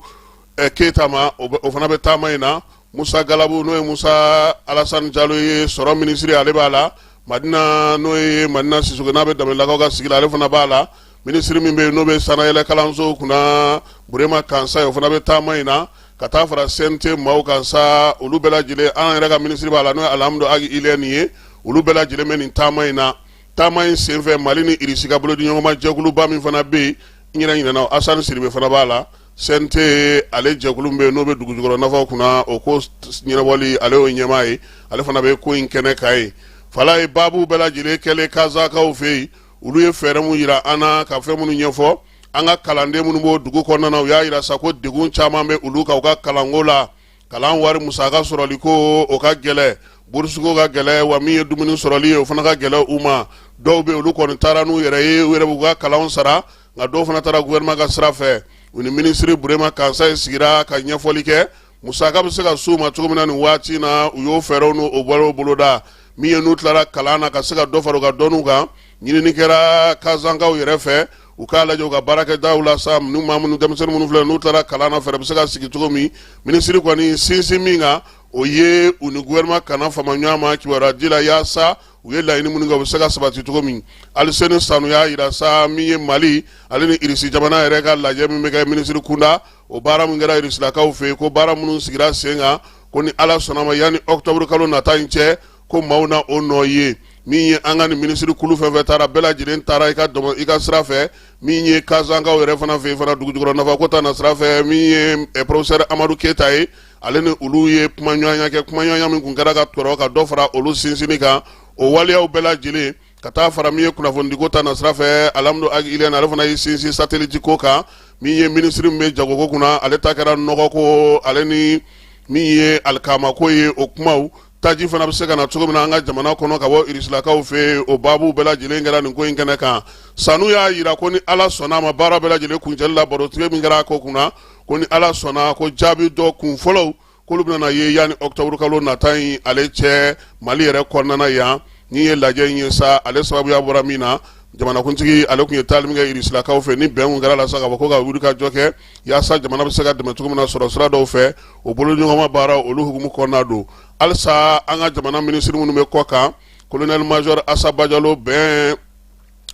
Keyita ma, o fana bɛ taama in na. Musa Galabu, n'o ye Musa Alasani Jalo ye, sɔrɔ minisiri, ale b'a la. Madina, n'o ye Madina Sisoko, n'a bɛ Danbelelakaw ka sigi la, ale fana b'a la. Minisiri min bɛ yen, n'o bɛ sanayɛlɛ kalanso kunna, Burema Kansayi, o fana bɛ taama in na, ka taa fara CNT maaw kan sa, olu bɛɛ lajɛlen. An yɛrɛ ka minisiri b'a la, n'o ye Alihamudu Agi Iliyɛni ye. Olu bɛɛ lajɛlen bɛ nin taama in na. Taama in senfɛ, Mali ni Irisi ka bolodiɲɔgɔnma jɛkuluba min fana bɛ yen, n yɛrɛ ɲinɛna, Asani Sidibe fana b'a la. CNT ale jɛkulu min bɛ yen, n'o bɛ dugujukɔrɔ nafaw kunna, o ko ɲɛnabɔli, ale y'o ɲɛmaa ye, ale fana bɛ ko in kɛnɛ kan yen. Fala ye baabu bɛɛ lajɛlen kɛlen Kazakaw fɛ yen, olu ye fɛɛrɛ mun yira an na, ka fɛn minnu ɲɛfɔ an ka kalanden minnu b'o dugu kɔnɔna na, u y'a yira sa ko degun caman bɛ olu kan u ka kalanko la. Kalan wari musaka sɔrɔli ko o ka gɛlɛ, burusuko ka gɛlɛ, wa min ye dumuni sɔrɔli ye, o fana ka gɛlɛ u ma. Dɔw bɛ olu kɔni taara n'u yɛrɛ ye, u yɛrɛ b'u ka kalanw sara, nka dɔw fana taara gouvernement ka sira fɛ. U ni minisiri Burema Kansayi sigira ka ɲɛfɔli kɛ, musaka bɛ se ka s'u ma cogo min na nin waati in na. U y'o fɛɛrɛw n'o bɔrɛw boloda. Min ye n'u tilara kalan na, ka se ka dɔ fara u ka dɔnniw kan, ɲinini kɛra Kazankaw yɛrɛ fɛ, u k'a lajɛ u ka baarakɛdaw la sa, ni maa minnu, denmisɛnnin minnu filɛ, n'u tilara kalan na, fɛɛrɛ bɛ se ka sigi cogo min. Minisiri kɔni sinsin min kan, o ye u ni gouvernement kana fama ɲɔgɔn ma kibaruya di la, yaasa u ye laɲini minnu kɛ, u bɛ se ka sabati cogo min. Aliseni Sanu y'a yira sa, min ye Mali ale ni Irisi jamana yɛrɛ ka lajɛ min bɛ kɛ minisiri kunda, o baara min kɛra Irisilakaw fɛ yen, ko baara minnu sigira sen kan, ko ni Ala sɔnna ma, yanni octobre kalo nata in cɛ, ko maaw na o nɔ ye. Min ye an ka nin minisiri kulu fɛn fɛn taara, bɛɛ lajɛlen taara i ka dɔmɔ i ka sira fɛ. Min ye Kazankaw yɛrɛ fana fɛ yen fana, dugujukɔrɔ nafa ko ta na sira fɛ, min ye professeur Amadu Keyita ye, ale ni olu ye kumaɲɔgɔnya kɛ, kumaɲɔgɔnya min kun kɛra ka kɔrɔ ka dɔ fara olu sinsinni kan, o waleyaw bɛɛ lajɛlen, ka taa fara min ye kunnafonidiko ta na sira fɛ, Alihamudu Agi Iliyɛni, ale fana y'i sinsin satellite ko kan. Min ye minisiri min bɛ jagoko kunna, ale ta kɛra nɔgɔko ale ni min ye alikamako ye, o kumaw, taji fana bɛ se ka na cogo min na an ka jamana kɔnɔ ka bɔ Irisilakaw fɛ yen, o baabu bɛɛ lajɛlen kɛra nin ko in kɛnɛ kan. Sanu y'a yira ko ni Ala sɔnna a ma, baara bɛɛ lajɛlen kuncɛli la, barotigɛ min kɛra a ko kunna, ko ni Ala sɔnna, ko jaabi dɔ kun fɔlɔw k'olu bɛna ye yanni octobre kalo nata in ale cɛ Mali yɛrɛ kɔnɔna yan. Ni ye lajɛ in ye sa, ale sababuya bɔra min na, jamanakuntigi ale tun ye taali min kɛ Irisilakaw fɛ, ni bɛn kun kɛra la sa k'a fɔ ko ka wuli ka jɔ kɛ yaasa jamana bɛ se ka dɛmɛ cogo min na sɔrɔ sira dɔw fɛ, o boloɲɔgɔnma baara olu hukumu kɔnɔna don. Halisa an ka jamana minisiri minnu bɛ kɔ kan, colonel major Asa Bajalo, bɛn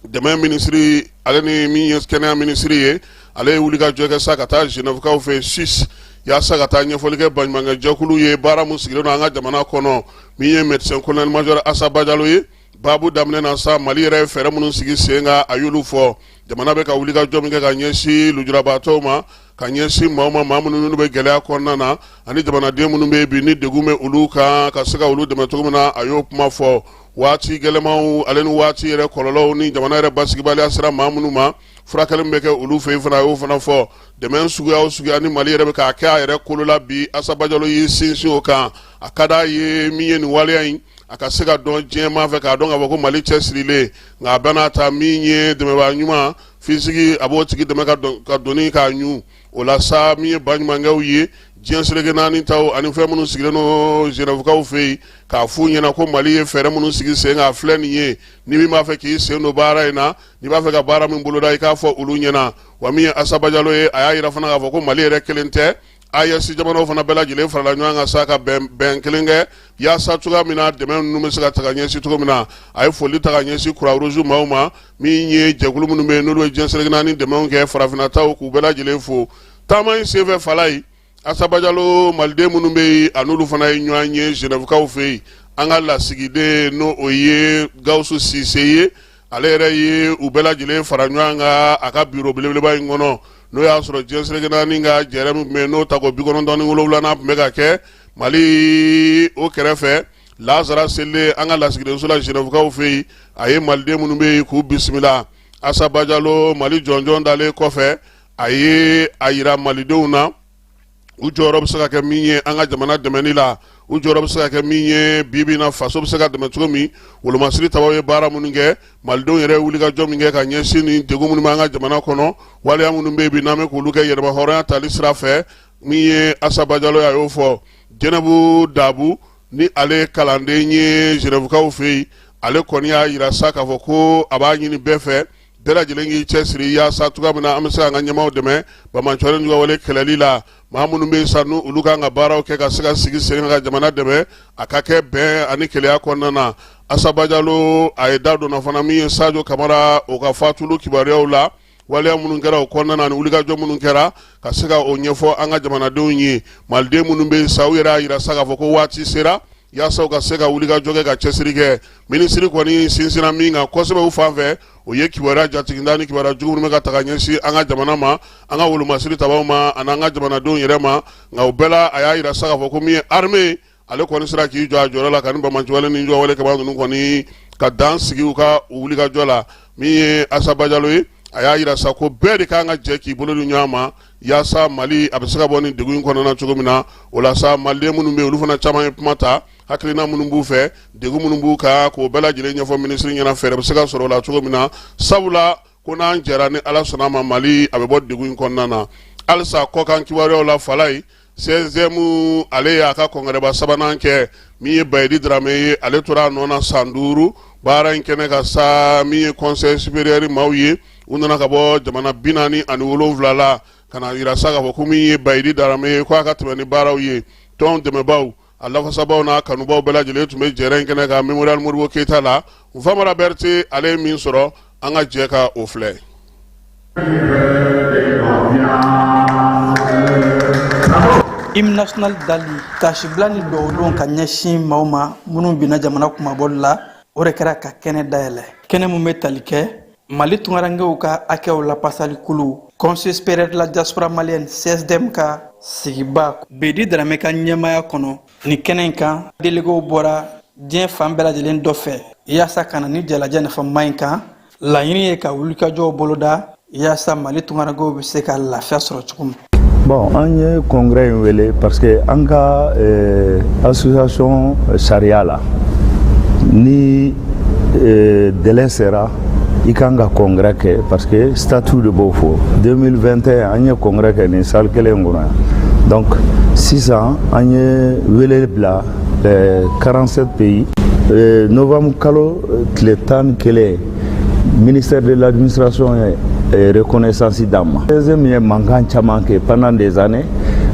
dɛmɛ minisiri, ale ni min ye kɛnɛya minisiri ye, ale ye wuli ka jɔ kɛ sa ka taa Genèvekaw fɛ Suisse. yaasa ka taa ɲɛfɔli kɛ baɲumankɛ jɛkulu ye baara min sigilen don an ka jamana kɔnɔ. Min ye médecin colonel major Asa Bajalo ye, baabu daminɛ na sa, Mali yɛrɛ ye fɛɛrɛ minnu sigi sen kan, a y'olu fɔ. Jamana bɛ ka wulikajɔ min kɛ ka ɲɛsin lujurabaatɔw ma, ka ɲɛsin maaw ma, maa minnu bɛ gɛlɛya kɔnɔna na, ani jamanaden minnu bɛ bi ni degun bɛ olu kan, ka se ka olu dɛmɛ cogo min na, a y'o kuma fɔ. Waati gɛlɛmanw ale ni waati yɛrɛ kɔlɔlɔw ni jamana yɛrɛ basigibaliya sera maa minnu ma, furakɛli min bɛ kɛ olu fɛ yen fana, a y'o fana fɔ. Dɛmɛ suguya o suguya ni Mali yɛrɛ bɛ k'a kɛ a yɛrɛ kolo la bi, Asa Bajalo y'i sinsin o kan. A ka d'a ye min ye nin waleya in, a ka se ka dɔn diɲɛmaa fɛ, k'a dɔn k'a fɔ ko Mali cɛsirilen. Nka a bɛɛ n'a ta, min ye dɛmɛbaa ɲuman fisigi, a b'o tigi dɛmɛ ka doni k'a ɲu. O la sa, min ye baɲumankɛw ye diɲɛ seleke naani taw ani fɛn minnu sigilen don Zenɛfukaw fɛ yen, k'a f'u ɲɛna ko Mali ye fɛɛrɛ minnu sigi sen kan, a filɛ nin ye. Ni min b'a fɛ k'i sen don baara in na, n'i b'a fɛ ka baara min boloda, i k'a fɔ olu ɲɛna. Wa min ye Asa Bajalo ye, a y'a yira fana k'a fɔ ko Mali yɛrɛ kelen tɛ, AES jamanaw fana bɛɛ lajɛlen farala ɲɔgɔn kan sa ka bɛn kelen kɛ yaasa cogoya min na dɛmɛ ninnu bɛ se ka ta ka ɲɛsin cogo min na. A ye foli ta ka ɲɛsin Croix-Rouge maaw ma, min ye jɛkulu minnu bɛ yen n'olu ye diɲɛ seleke naani dɛmɛw kɛ, farafinna taw, k'u bɛɛ lajɛlen fo. Taama in senfɛ, Falayi, Asa Bajalo, maliden minnu bɛ yen, a n'olu fana ye ɲɔgɔn ye Zenɛfukaw fɛ yen. An ka lasigiden, n'o o ye Gawusu Sise ye, ale yɛrɛ ye u bɛɛ lajɛlen fara ɲɔgɔn kan a ka biro belebeleba in kɔnɔ, n'o y'a sɔrɔ diɲɛ seleke naani ka jɛrɛ min tun bɛ yen, n'o tako 97nan tun bɛ ka kɛ Mali o kɛrɛfɛ. Lazara selen an ka lasigidenso la Zenɛfukaw fɛ yen, a ye maliden minnu bɛ yen k'u bisimila. Asa Bajalo, Mali jɔnjɔn dalen kɔfɛ, a ye a yira malidenw na u jɔyɔrɔ bɛ se ka kɛ min ye an ka jamana dɛmɛni la, u jɔyɔrɔ bɛ se ka kɛ min ye bi bi in na faso bɛ se ka dɛmɛ cogo min. Wolomasiri tabaw ye baara minnu kɛ, malidenw yɛrɛ ye wulikajɔ min kɛ ka ɲɛsin nin degun minnu bɛ an ka jamana kɔnɔ, waleya minnu bɛ yen bi n'an bɛ k'olu kɛ yɛrɛmahɔrɔnya tali sira fɛ, min ye Asa Bajalo ye, a y'o fɔ. Jɛnɛbu Dabu, ni ale ye kalanden ye Zenɛfukaw fɛ yen, ale kɔni y'a yira sa k'a fɔ ko a b'a ɲini bɛɛ fɛ, bɛɛ lajɛlen k'i cɛsiri yaasa cogoya min na an bɛ se k'an ka ɲɛmaaw dɛmɛ banbaanciwale juguwale kɛlɛli la. Maa minnu bɛ yen sa, n'u olu kan ka baaraw kɛ ka se ka sigi sen kan ka jamana dɛmɛ, a ka kɛ bɛn ani kelenya kɔnɔna na. Asa Bajalo, a ye da donna fana min ye Sajo Kamara o ka fatulu kibaruyaw la, waleya minnu kɛra o kɔnɔna na ani wulikajɔ minnu kɛra ka se ka o ɲɛfɔ an ka jamanadenw ye. Maliden minnu bɛ yen sa, u yɛrɛ y'a yira sa k'a fɔ ko waati sera yaasa u ka se ka wulikajɔ kɛ ka cɛsiri kɛ. Minisiri kɔni sinsinna min kan kosɛbɛ u fan fɛ, o ye kibaruya jatiginta ni kibaruya jugu minnu bɛ ka ta ka ɲɛsin an ka jamana ma, an ka wolomasiri tabaw ma, ani an ka jamanadenw yɛrɛ ma. Nka o bɛɛ la, a y'a yira sa k'a fɔ ko min ye armée, ale kɔni sera k'i jɔ a jɔyɔrɔ la ka ni banbaanciwale ni juguwale kɛbaa ninnu kɔni ka dan sigi u ka wulikajɔ la. Min ye Asa Bajalo ye, a y'a yira sa ko bɛɛ de kan ka jɛ k'i bolo di ɲɔgɔn ma yaasa Mali a bɛ se ka bɔ nin degun in kɔnɔna cogo min na. O la sa, maliden minnu bɛ yen, olu fana caman ye kuma ta, hakilina minnu b'u fɛ, degun minnu b'u kan, k'o bɛɛ lajɛlen ɲɛfɔ minisiri ɲɛna, fɛɛrɛ bɛ se ka sɔrɔ o la cogo min na, sabula ko n'an jɛra, ni Ala sɔnna a ma, Mali a bɛ bɔ degun in kɔnɔna na. Halisa kɔkan kibaruyaw la, Falayi, CSDM ale y'a ka kɔnkɛrɛba sabanan kɛ. Min ye Bayidi Darame ye, ale tora a nɔ na san 5 baara in kɛnɛ kan sa. Min ye conseil supérieur maaw ye, u nana ka bɔ jamana 47 la ka na yira sa k'a fɔ ko min ye Bayidi Darame ye, ko a ka tɛmɛ ni baaraw ye. Tɔn dɛmɛbaaw, a lafasabaw n'a kanubaw bɛɛ lajɛlen tun bɛ jɛrɛ in kɛnɛ kan Mémorial Modibo Keyita la. Famara Berete, ale ye min sɔrɔ, an ka jɛ ka o filɛ. Hymne national dali, tasibila ni dugawudon ka ɲɛsin maaw ma minnu binna jamana kunmabɔli la, o de kɛra ka kɛnɛ dayɛlɛ, kɛnɛ min bɛ tali kɛ Mali tungarankew ka hakɛw lapasali kulu, Conseil supérieur de la diaspora malienne, CSDM, ka sigiba Bedi Darame ka ɲɛmaaya kɔnɔ. Nin kɛnɛ in kan, delegew bɔra diɲɛ fan bɛɛ lajɛlen dɔ fɛ yaasa ka na ni jalajɛ nafama in kan. Laɲini ye ka wulikajɔw boloda yaasa Mali tungarankew bɛ se ka lafiya sɔrɔ cogo min. Bon, an ye congrès in wele parce que an ka association sariya la, ni délai sera, i kan ka congrès kɛ, parce que statut de b'o fɔ. 2021, an ye congrès kɛ nin salle kelen kɔnɔ yan. Donc sisan, an ye wele bila 47 pays. Novembre kalo tile 11, ministère de l'administration ye reconnaissance d'an ma. Deuxième ye mankan caman kɛ pendant des années,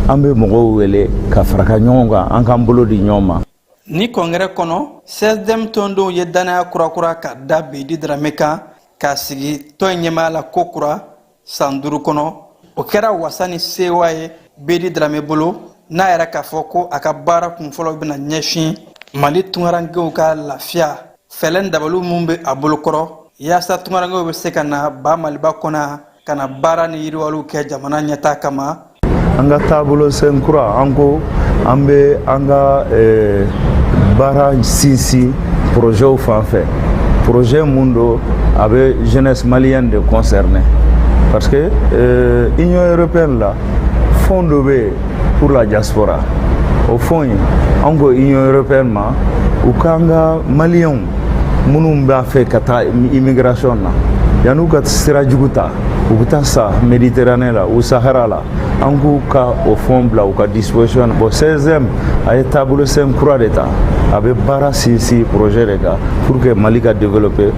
an bɛ mɔgɔw wele ka fara ka ɲɔgɔn kan, an k'an bolo di ɲɔgɔn ma. Ni kɔngɛrɛ kɔnɔ, CSDM tɔndenw ye dannaya kurakura ka da Bedi Darame kan k'a sigi tɔn in ɲɛmaaya la ko kura san 5 kɔnɔ. O kɛra wasa ni sewa ye. Bedi Darame bolo, n'a yɛrɛ k'a fɔ ko a ka baara kunfɔlɔ bɛna ɲɛsin Mali tungarankew ka lafiya fɛɛrɛ ni dabaliw minnu bɛ a bolokɔrɔ yaasa tungarankew bɛ se ka na ba Maliba kɔnɔ ka na baara ni yiriwaliw kɛ jamana ɲɛtaa kama. An ka taabolo sen kura, an ko an bɛ an ka baara sinsin projetw fan fɛ, projet mun don, a bɛ jeunesse malienne de concerner, parce que Union européenne la, fonds dɔ bɛ yen pour la diaspora. O fonds in, an ko Union européenne ma, u k'an ka maliyɛnw minnu b'a fɛ ka taa immigration na, yan'u ka sira jugu ta, u bɛ taa sa Méditerranée la ou Sahara la, an k'u ka o fonds bila u ka disposition na. Bon, CSDM a ye taabolo sen kura de ta, a bɛ baara sinsin projet de kan pour que Mali ka développer.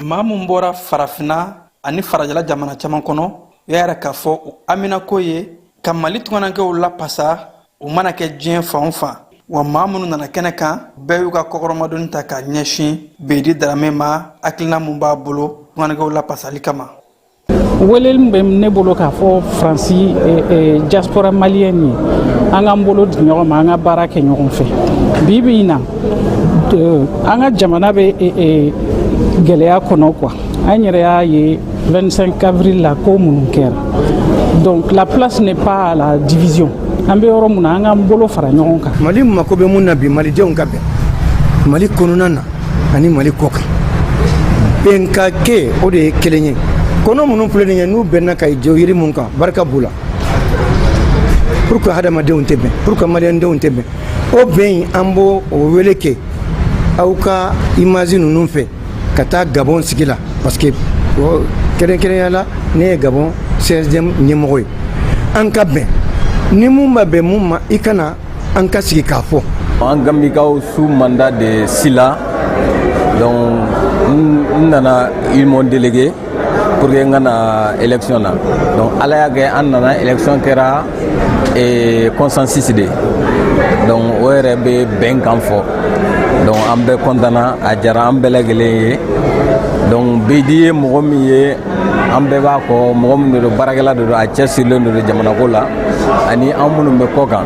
Maa mun bɔra Farafinna ani farajɛla jamana caman kɔnɔ, u y'a yɛrɛ k'a fɔ u haminako ye ka Mali tungarankew lapasa, u mana kɛ diɲɛ fan o fan. Wa maa minnu nana kɛnɛ kan, bɛɛ y'u ka kɔkɔrɔmadonni ta k'a ɲɛsin Bedi Darame ma, hakilina mun b'a bolo tungarankew lapasali kama. Weleli min bɛ ne bolo k'a fɔ Faransi diaspora malienne ye, an k'an bolo di ɲɔgɔn ma, an ka baara kɛ ɲɔgɔn fɛ. Bi bi in na, an ka jamana bɛ gɛlɛya kɔnɔ quoi. An yɛrɛ y'a ye 25 avril la, ko minnu kɛra. Donc la place n'est pas à la division. An bɛ yɔrɔ mun na, an k'an bolo fara ɲɔgɔn kan. Mali mako bɛ mun na bi? Malidenw ka bɛn, Mali kɔnɔna na ani Mali kɔ kan, bɛn ka kɛ, o de ye kelen ye. Kɔnɔ minnu filɛ nin ye, n'u bɛnna ka jɔ yiri mun kan, barika b'u la. Pour que hadamadenw tɛ bɛn, pour que maliyɛndenw tɛ bɛn, o bɛn in, an b'o o wele kɛ aw ka image ninnu fɛ ka taa Gabon sigi la, parce que kɛrɛnkɛrɛnya la, ne ye Gabon CSDM ɲɛmɔgɔ ye. An ka bɛn, ni mun ma bɛn mun ma, i kana an ka sigi k'a fɔ. An Gambikaw sous mandat de Sila, donc n nana, ils m'ont délégué pour que n ka na élection na. Donc Ala y'a kɛ, an nana, élection kɛra consensus de. Donc o yɛrɛ bɛ bɛn kan fɔ. Donc an bɛɛ kɔntana, a diyara an bɛɛ lajɛlen ye. Donc Bedi ye mɔgɔ min ye, an bɛɛ b'a kɔ, mɔgɔ min de don, baarakɛla de don, a cɛsirilen de don jamanako la ani an minnu bɛ kɔ kan.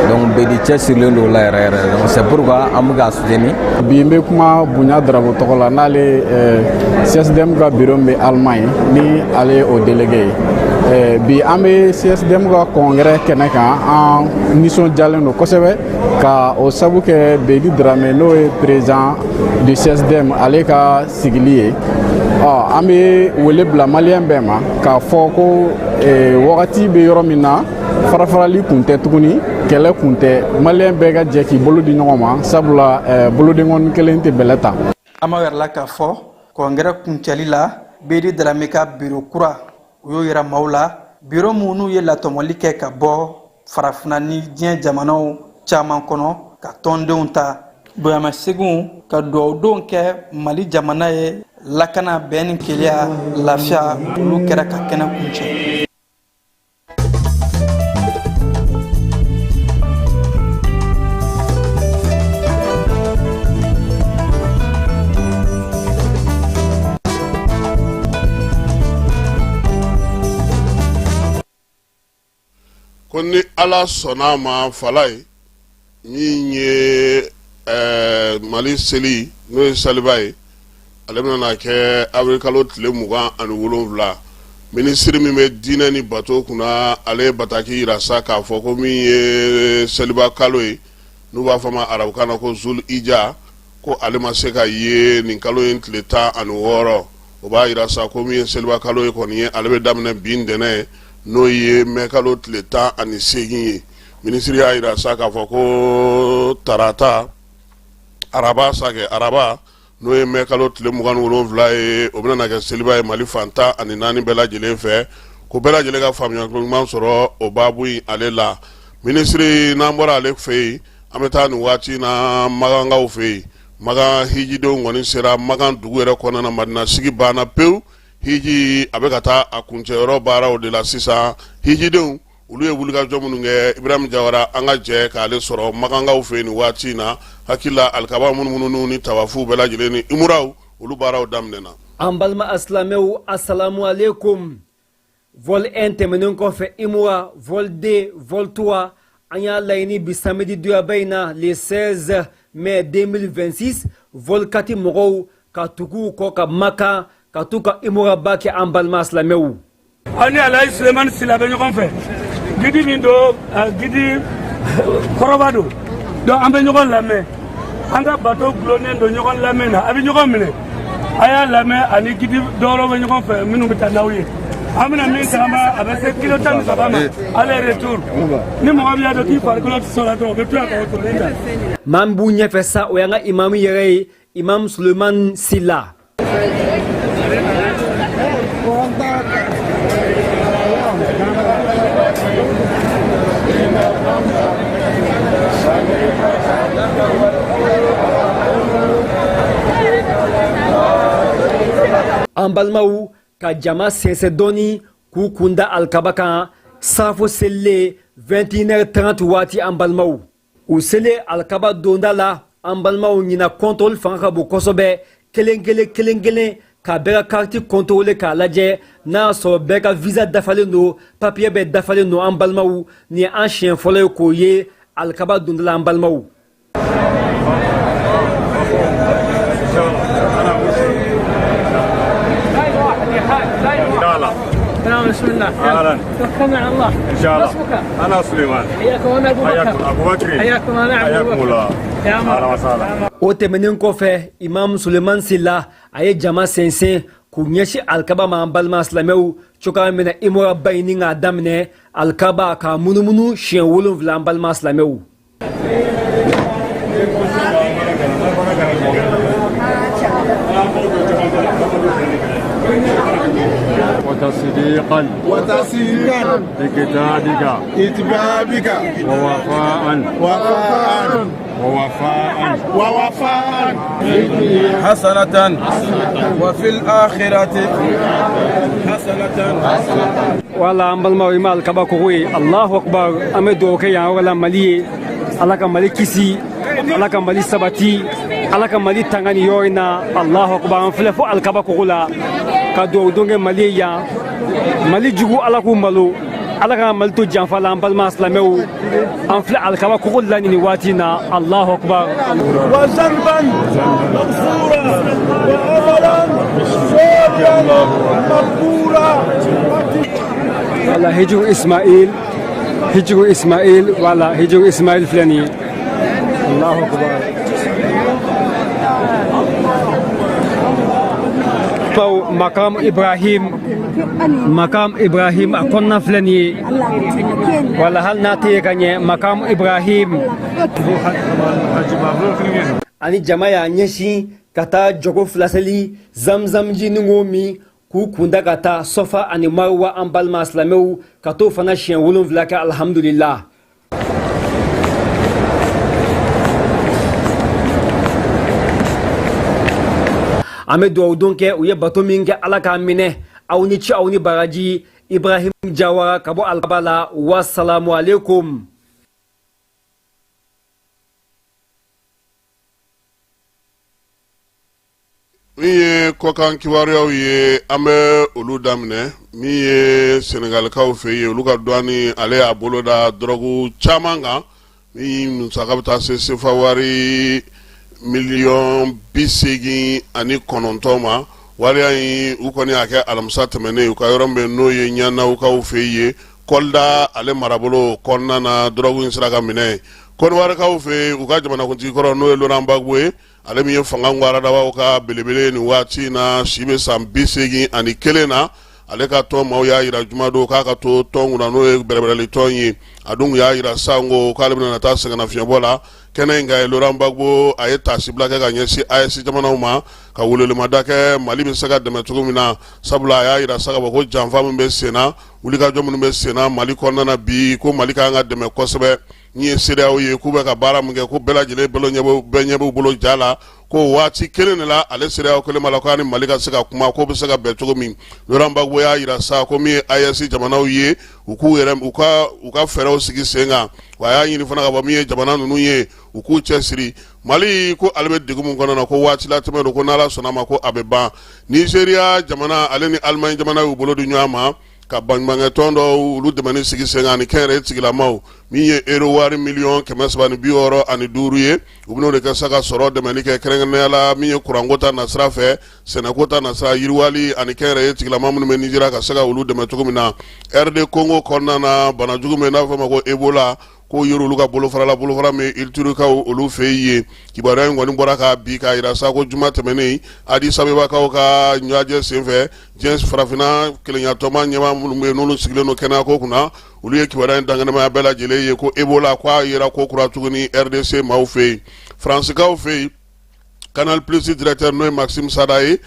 Donc Bedi cɛsirilen don o la yɛrɛ yɛrɛ. Donc c'est pourquoi an bɛ k'a soutenir. Bi n bɛ kuma Bonya Darabo tɔgɔ la, n'ale CSDM ka bureau min bɛ Allemagne, ni ale ye o délégué ye. Bi an bɛ CSDM ka congrès kɛnɛ kan. An nisɔndiyalen don kosɛbɛ ka o sabu kɛ Bedi Darame, n'o ye président du CSDM, ale ka sigili ye. Ɔ, an bɛ wele bila maliyɛn bɛɛ ma k'a fɔ ko wagati bɛ yɔrɔ min na, farafarali kun tɛ tuguni, kɛlɛ kun tɛ, maliyɛn bɛɛ ka jɛ k'i bolo di ɲɔgɔn ma, sabula bolodenkɔni kelen tɛ bɛlɛ ta. An b'a yɛrɛ la k'a fɔ congrès kuncɛli la, Bedi Darame ka bureau kura, u y'o yira maaw la, bureau mun n'u ye latɔmɔli kɛ ka bɔ Farafinna ni diɲɛ jamanaw caman kɔnɔ ka tɔndenw ta, bonyamasegin ka dugawudon kɛ Mali jamana ye, lakana, bɛn ni kelenya, lafiya, olu kɛra ka kɛnɛ kuncɛ. Ko ni Ala sɔnna a ma, fala ye min ye Mali seli, n'o ye saliba ye, ale bɛna na kɛ avril kalo tile 27. Minisiri min bɛ diinɛ ni bato kunna, ale ye bataki yira sa k'a fɔ ko min ye seliba kalo ye, n'u b'a fɔ ma arabukan na ko Zul Ija, ko ale ma se ka ye nin kalo in tile 16. O b'a yira sa ko min ye seliba kalo ye kɔni ye, ale bɛ daminɛ bi ntɛnɛn, n'o ye mɛ kalo tile 18 ye. Minisiri y'a yira sa k'a fɔ ko tarata, araba sa kɛ, araba, n'o ye mɛ kalo tile 27 ye, o bɛna kɛ seliba ye Mali fan 14 bɛɛ lajɛlen fɛ, ko bɛɛ lajɛlen ka faamuya ɲuman sɔrɔ o baabu in ale la. Minisiri, n'an bɔra ale fɛ yen, an bɛ taa nin waati na Makankaw fɛ yen. Makan hijidenw kɔni sera Makan dugu yɛrɛ kɔnɔna na. Madina sigi banna pewu, hiji a bɛ ka taa a kuncɛyɔrɔ baaraw de la sisan. Hijidenw, olu ye wulikajɔ minnu kɛ, Ibrahim Jawara, an ka jɛ k'ale sɔrɔ Makankaw fɛ yen nin waati in na. Hakili la, alikaba munumunu ni tawafuw bɛɛ lajɛlen ni umuraw, olu baaraw daminɛna. An balima asilamɛw, asalamu aleykum. Vol 1 tɛmɛnen kɔfɛ, Imura, vol 2, vol 3, an y'a laɲini bi samedi doyaba in na, le 16 mai 2026, vol 4 mɔgɔw ka tugu u kɔ ka Maka ka t'u ka Imuraba kɛ, an balima silamɛw. Aw ni Alayi Sulemani Sila bɛ ɲɔgɔn fɛ. Guide min don, guide kɔrɔba don. Donc an bɛ ɲɔgɔn lamɛn, an ka bato gulonnen don ɲɔgɔn lamɛn na. A bɛ ɲɔgɔn minɛ, a y'a lamɛn. Ani guide dɔwɛrɛw bɛ ɲɔgɔn fɛ minnu bɛ taa n'aw ye. An bɛna min tagama, a bɛ se kilo 13 ma aller retour. Ni mɔgɔ min y'a dɔn k'i farikolo tɛ sɔn la dɔrɔn, o bɛ to yan ka o toli ta. Maa min b'u ɲɛfɛ sa, o y'an ka imamu yɛrɛ ye, Imam Sulemani Sila. An balimaw, ka jama sɛnsɛn dɔɔni k'u kun da alikaba kan, safo selilen 21h30 waati, an balimaw, u selen alikaba donda la, an balimaw, ɲina contrôle fanga ka bon kosɛbɛ. Kelen kelen, kelen kelen, ka bɛɛ ka carte contrôler k'a lajɛ n'a y'a sɔrɔ bɛɛ ka visa dafalen don, papier bɛɛ dafalen don. An balimaw, nin ye an siɲɛ fɔlɔ ye k'o ye alikaba donda la, an balimaw. بسم الله. اهلا. توكلنا على الله. ان شاء الله. اسمك؟ انا سليمان. حياكم. انا ابو بكر. حياكم ابو بكر. حياكم. انا حياكم الله. يا مرحبا. اهلا وسهلا. O tɛmɛnen kɔfɛ, Imam Suleman Sila, a ye jama sɛnsɛn k'u ɲɛsin alikaba ma, an balima silamɛw, cogoya min na imuraba in ni k'a daminɛ alikaba k'a munumunu siɲɛ 7, an balima silamɛw. وتصديقا وتصديقا بكتابك اتبابك ووفاء وفاء ووفاء ووفاء حسنة وفي الآخرة حسنة. Wala, an balimaw, i ma alikaba kogo ye. Allahu akbar! An bɛ dugawu kɛ yan yɔrɔ la Mali ye. Ala ka Mali kisi, Ala ka Mali sabati, Ala ka Mali tanga nin yɔrɔ in na. Allahu akbar! An filɛ fo alikaba kogo la ka dugawu don kɛ Mali ye yan. Mali jugu, Ala k'u malo, Ala ka Mali to janfa la. An balima silamɛw, an filɛ alikaba kogo la nin waati in na. Allahu akbar! وذنبا مغفورا وعملا صالحا مقبولا. Wala, Hijiru Ismail, Hijiru Ismail, wala, Hijiru Ismail filɛ nin ye. Allahu akbar! Baw, Makam Ibrahim, Makam Ibrahim a kɔnɔna filɛ nin ye. Wala, hali n'a tɛ ye ka ɲɛ, Makam Ibrahim. Ani jama y'a ɲɛsin ka taa jɔgo fila seli, zamzamji ni k'o min, k'u kunda ka taa Sɔfa ani Maruwa, an balima silamɛw, ka t'o fana siɲɛ 7 kɛ, alhamdulillah. An bɛ dugawu don kɛ u ye bato min kɛ, Ala k'a minɛ. Aw ni ci, aw ni baraji. Ibrahim Jawara ka bɔ alikaba la. Wasalamu aleykum. Min ye kɔkan kibaruyaw ye, an bɛ olu daminɛ. Min ye Senegalikaw fɛ yen, olu ka douane, ale y'a bolo da dɔrɔgu caman kan min musaka bɛ taa se sefa wari miliyɔn 89 ma. Wariya in, u kɔni y'a kɛ alamisa tɛmɛnen, u ka yɔrɔ min bɛ n'o ye Ɲanawukaw fɛ yen, Kɔlida ale marabolo kɔnɔna na, dɔrɔgu in sera ka minɛ. Kɔdiwarikaw fɛ yen, u ka jamanakuntigi kɔrɔ, n'o ye Laurent Gbagbo ye, ale min ye fanga gwaradabaw ka belebele nin waati in na, si bɛ san 81 na, ale ka tɔn maaw y'a jira jumadon k'a ka to tɔn kunna, n'o ye bɛrɛbɛrɛli tɔn ye. A dun y'a jira sanko k'ale bɛna taa sɛgɛnnafiɲɛbɔ la kɛnɛ in kan. Laurent Gbagbo, a ye taasibila kɛ ka ɲɛsin AES jamanaw ma, ka welemada kɛ Mali bɛ se ka dɛmɛ cogo min na, sabula a y'a jira sa k'a fɔ ko janfa min bɛ sen na, wulikajɔ minnu bɛ sen na Mali kɔnɔna na bi, ko Mali ka kan ka dɛmɛ kosɛbɛ. Min ye CEDEAO ye, k'u bɛ ka baara min kɛ, ko bɛɛ lajɛlen bolo ɲɛ bɛɛ ɲɛ b'u bolo ja la, ko waati kelen de la, ale CEDEAO kelen b'a la k'a ni Mali ka se ka kuma, k'o bɛ se ka bɛn cogo min. Laurent Gbagbo y'a jira sa ko min ye AES jamanaw ye, u k'u yɛrɛ u ka fɛɛrɛw sigi sen kan. Wa a y'a ɲini fana ka bɔ min ye jamana ninnu ye, u k'u cɛsiri. Mali ko ale bɛ degun min kɔnɔna na, ko waati latɛmɛ don, ko n'Ala sɔnna ma, ko a bɛ ban. Nizeriya jamana, ale ni Alimaɲi jamana y'u bolo di ɲɔgɔn ma. ka baɲumankɛtɔn dɔw olu dɛmɛni sigi sen kan ani kɛnyɛrɛye tigilamaw min ye euro wari miliyɔn 365 ye u bɛn'o de kɛ sa ka sɔrɔ dɛmɛni kɛ kɛrɛnkɛrɛnnenya la min ye kuranko ta nasira fɛ sɛnɛko ta nasira yiriwali ani kɛnyɛrɛye tigilama minnu bɛ Nizeriya ka se ka olu dɛmɛ cogo min na RD Congo kɔnɔna na banajugu min n'a bɛ fɔ a ma ko Ebola k'o yer'olu olu ka bolofara la bolofara min Iturikaw olu fɛ yen kibaruya in kɔni bɔra ka bi k'a jira sa ko juma tɛmɛnen Addis Abebakaw ka ɲɛjɛ senfɛ diɲɛ farafinna kelenyatɔnba ɲɛmaa minnu bɛ yen n'olu sigilen don kɛnɛyako kunna olu ye kibaruya in dankɛnɛmaya bɛɛ lajɛlen ye ko Ebola k'a yera ko kura tuguni RDC maaw fɛ yen Faransikaw fɛ yen Canal Plus directeur n'o ye Maxime Sada ye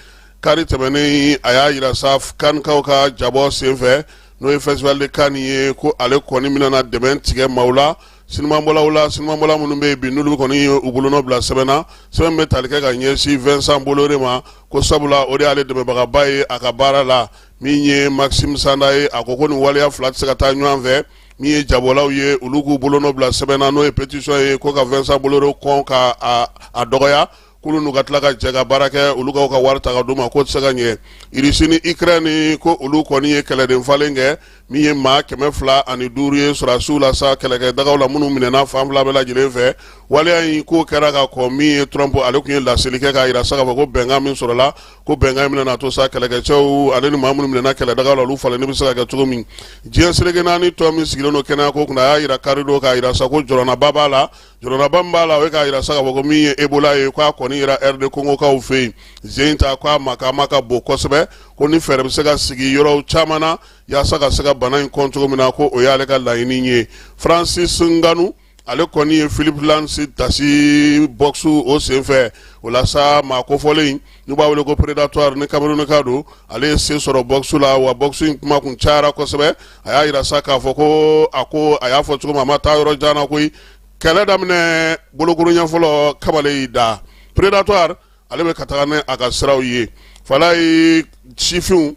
kari tɛmɛnen a y'a jira sa Cannes-kaw ka jabɔ senfɛ n'o ye festival de Cannes ye ko ale kɔni bɛna na dɛmɛ tigɛ maaw la sinimabɔlaw la sinimabɔla minnu bɛ yen bi n'olu kɔni ye u bolonɔ bila sɛbɛn na sɛbɛn bɛ tali kɛ ka ɲɛsin Vincent Bolloré ma ko sabula o de y'ale dɛmɛbagaba ye a ka baara la min ye Maxime Sanda ye a ko ko nin waleya fila tɛ se ka taa ɲɔgɔn fɛ min ye jabɔlaw ye olu k'u bolonɔ bila sɛbɛn na n'o ye pétition ye ko ka Vincent Bolloré kɔn ka a dɔgɔya k'olu n'u ka tila ka jɛ ka baara kɛ olu k'u ka wari ta ka d'u ma k'o tɛ se ka ɲɛ Irisi ni Ukraine ko olu kɔni ye kɛlɛden falen kɛ min ye maa 205 ye sɔrɔdasiw la sa kɛlɛkɛdagaw la minnu minɛna fan fila bɛɛ lajɛlen fɛ waleya in k'o kɛra ka kɔn min ye Trump ale tun ye laseli kɛ k'a jira sa k'a fɔ ko bɛnkan min sɔrɔla ko bɛnkan in bɛna na to sa kɛlɛkɛcɛw ale ni maa minnu minɛna kɛlɛdagaw la olu falenni bɛ se ka kɛ cogo min diɲɛ seleke naani tɔn min sigilen don kɛnɛyako kunna a y'a jira karidon k'a jira sa ko jɔrɔnaba b'a la jɔrɔnaba min b'a la o ye k'a jira sa k'a fɔ ko min ye Ebola ye k'a kɔni yera RD Congokaw fɛ yen zen ta k'a makama ka bon kosɛbɛ ko ni fɛɛrɛ bɛ se ka sigi yɔrɔw caman na yaasa ka se ka bana in kɔn cogo min na ko o y'ale ka laɲini ye Francis Ngannou ale kɔni ye Philippe Lance dasi boxe o senfɛ o la sa maa kofɔlen n'u b'a wele ko Predator ni Camerounka don ale ye se sɔrɔ boxe la wa boxe in kuma kun cayara kosɛbɛ a y'a jira sa k'a fɔ ko a ko a y'a fɔ cogo min a ma taa yɔrɔ jan na koyi kɛlɛ daminɛ bolokuruɲɛ fɔlɔ kamalen y'i da Predator ale bɛ ka taga ni a ka siraw ye Falayi sifinw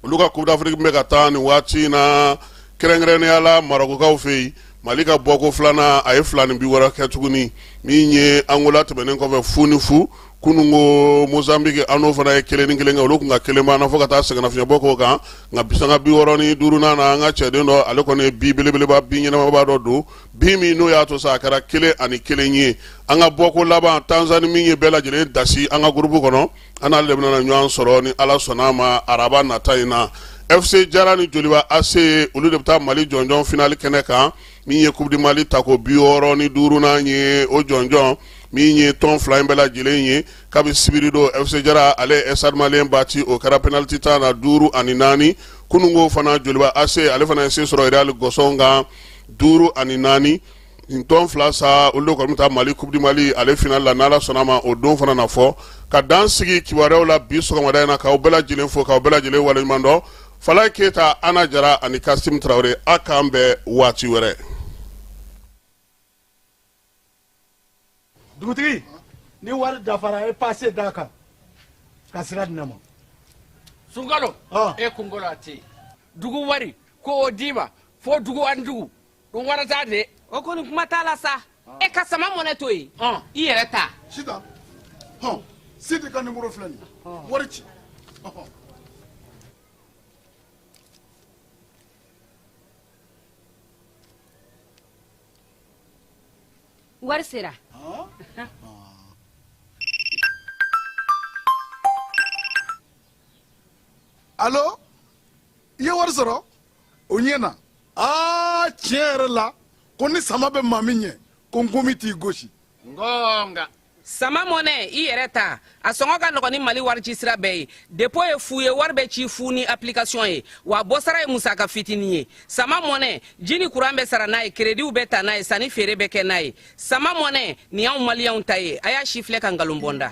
olu ka Coupe d'Afrique bɛ ka taa nin waati in na kɛrɛnkɛrɛnnenya la Marɔkukaw fɛ yen Mali ka bɔko filanan a ye 2 ni 60 kɛ tuguni min ye Angola tɛmɛnen kɔfɛ 0-0 kununko Mozambique an n'o fana ye 1-1 kɛ olu tun ka kelen b'an na fo ka taa sɛgɛnnafiɲɛbɔ k'o kan nka sanga 65nan na an ka cɛden dɔ ale kɔni ye bi belebeleba bi ɲɛnamaba dɔ don bi min n'o y'a to sa a kɛra 1-1 ye an ka bɔko laban Tanzanie min ye bɛɛ lajɛlen dasi an ka gurupu kɔnɔ an n'ale de bɛna ɲɔgɔn sɔrɔ ni Ala sɔnna a ma araba nata in na FC Jara ni Joliba AC olu de bɛ taa Mali jɔnjɔn finali kɛnɛ kan min ye Coupe du Mali tako 65nan ye o jɔnjɔn min ye tɔn fila in bɛɛ lajɛlen ye kabi sibiri don FC Jara ale ye Stade Malien battu o kɛra penalty tan na 5-4 kununko fana Joliba AC ale fana ye se sɔrɔ Real Gɔsɔn kan 5-4 nin tɔn fila sa olu de kɔni bɛ taa Mali Coupe du Mali ale final la n'Ala sɔnna a ma o don fana na fɔ ka dan sigi kibaruyaw la bi sɔgɔmada in na k'aw bɛɛ lajɛlen fo k'aw bɛɛ lajɛlen waleɲuman dɔn Falaye Keyita Ana Jara ani Kasim Tarawele a k'an bɛn waati wɛrɛ. Dugutigi ni wari dafara e pase d'a kan ka sira di ne ma. Sunkalo e kunkolo a tɛ dugu wari ko o d'i ma fo dugu ani dugu ɗum warata de. O kɔni kuma t'a la sa e ka sama mɔnɛ to yen i yɛrɛ ta. Sitan hɔn Sidi ka nimoro filɛ nin ye wari ci. Wari sera. Alo i ye wari sɔrɔ o ɲɛ na aa tiɲɛ yɛrɛ la ko ni sama bɛ maa min ɲɛ ko nkomi t'i gosi. Ngonga. Sama mɔnɛ i yɛrɛ ta a sɔngɔ ka nɔgɔn ni Mali wari ci sira bɛɛ ye dépôt ye fu ye wari bɛ ci fu ni application ye wa bɔsara ye musaka fitinin ye sama mɔnɛ ji ni kuran bɛ sara n'a ye créditw bɛ ta n'a ye sanni feere bɛ kɛ n'a ye sama mɔnɛ nin y'anw maliyɛnw ta ye a y'a si filɛ ka nkalon bɔnda.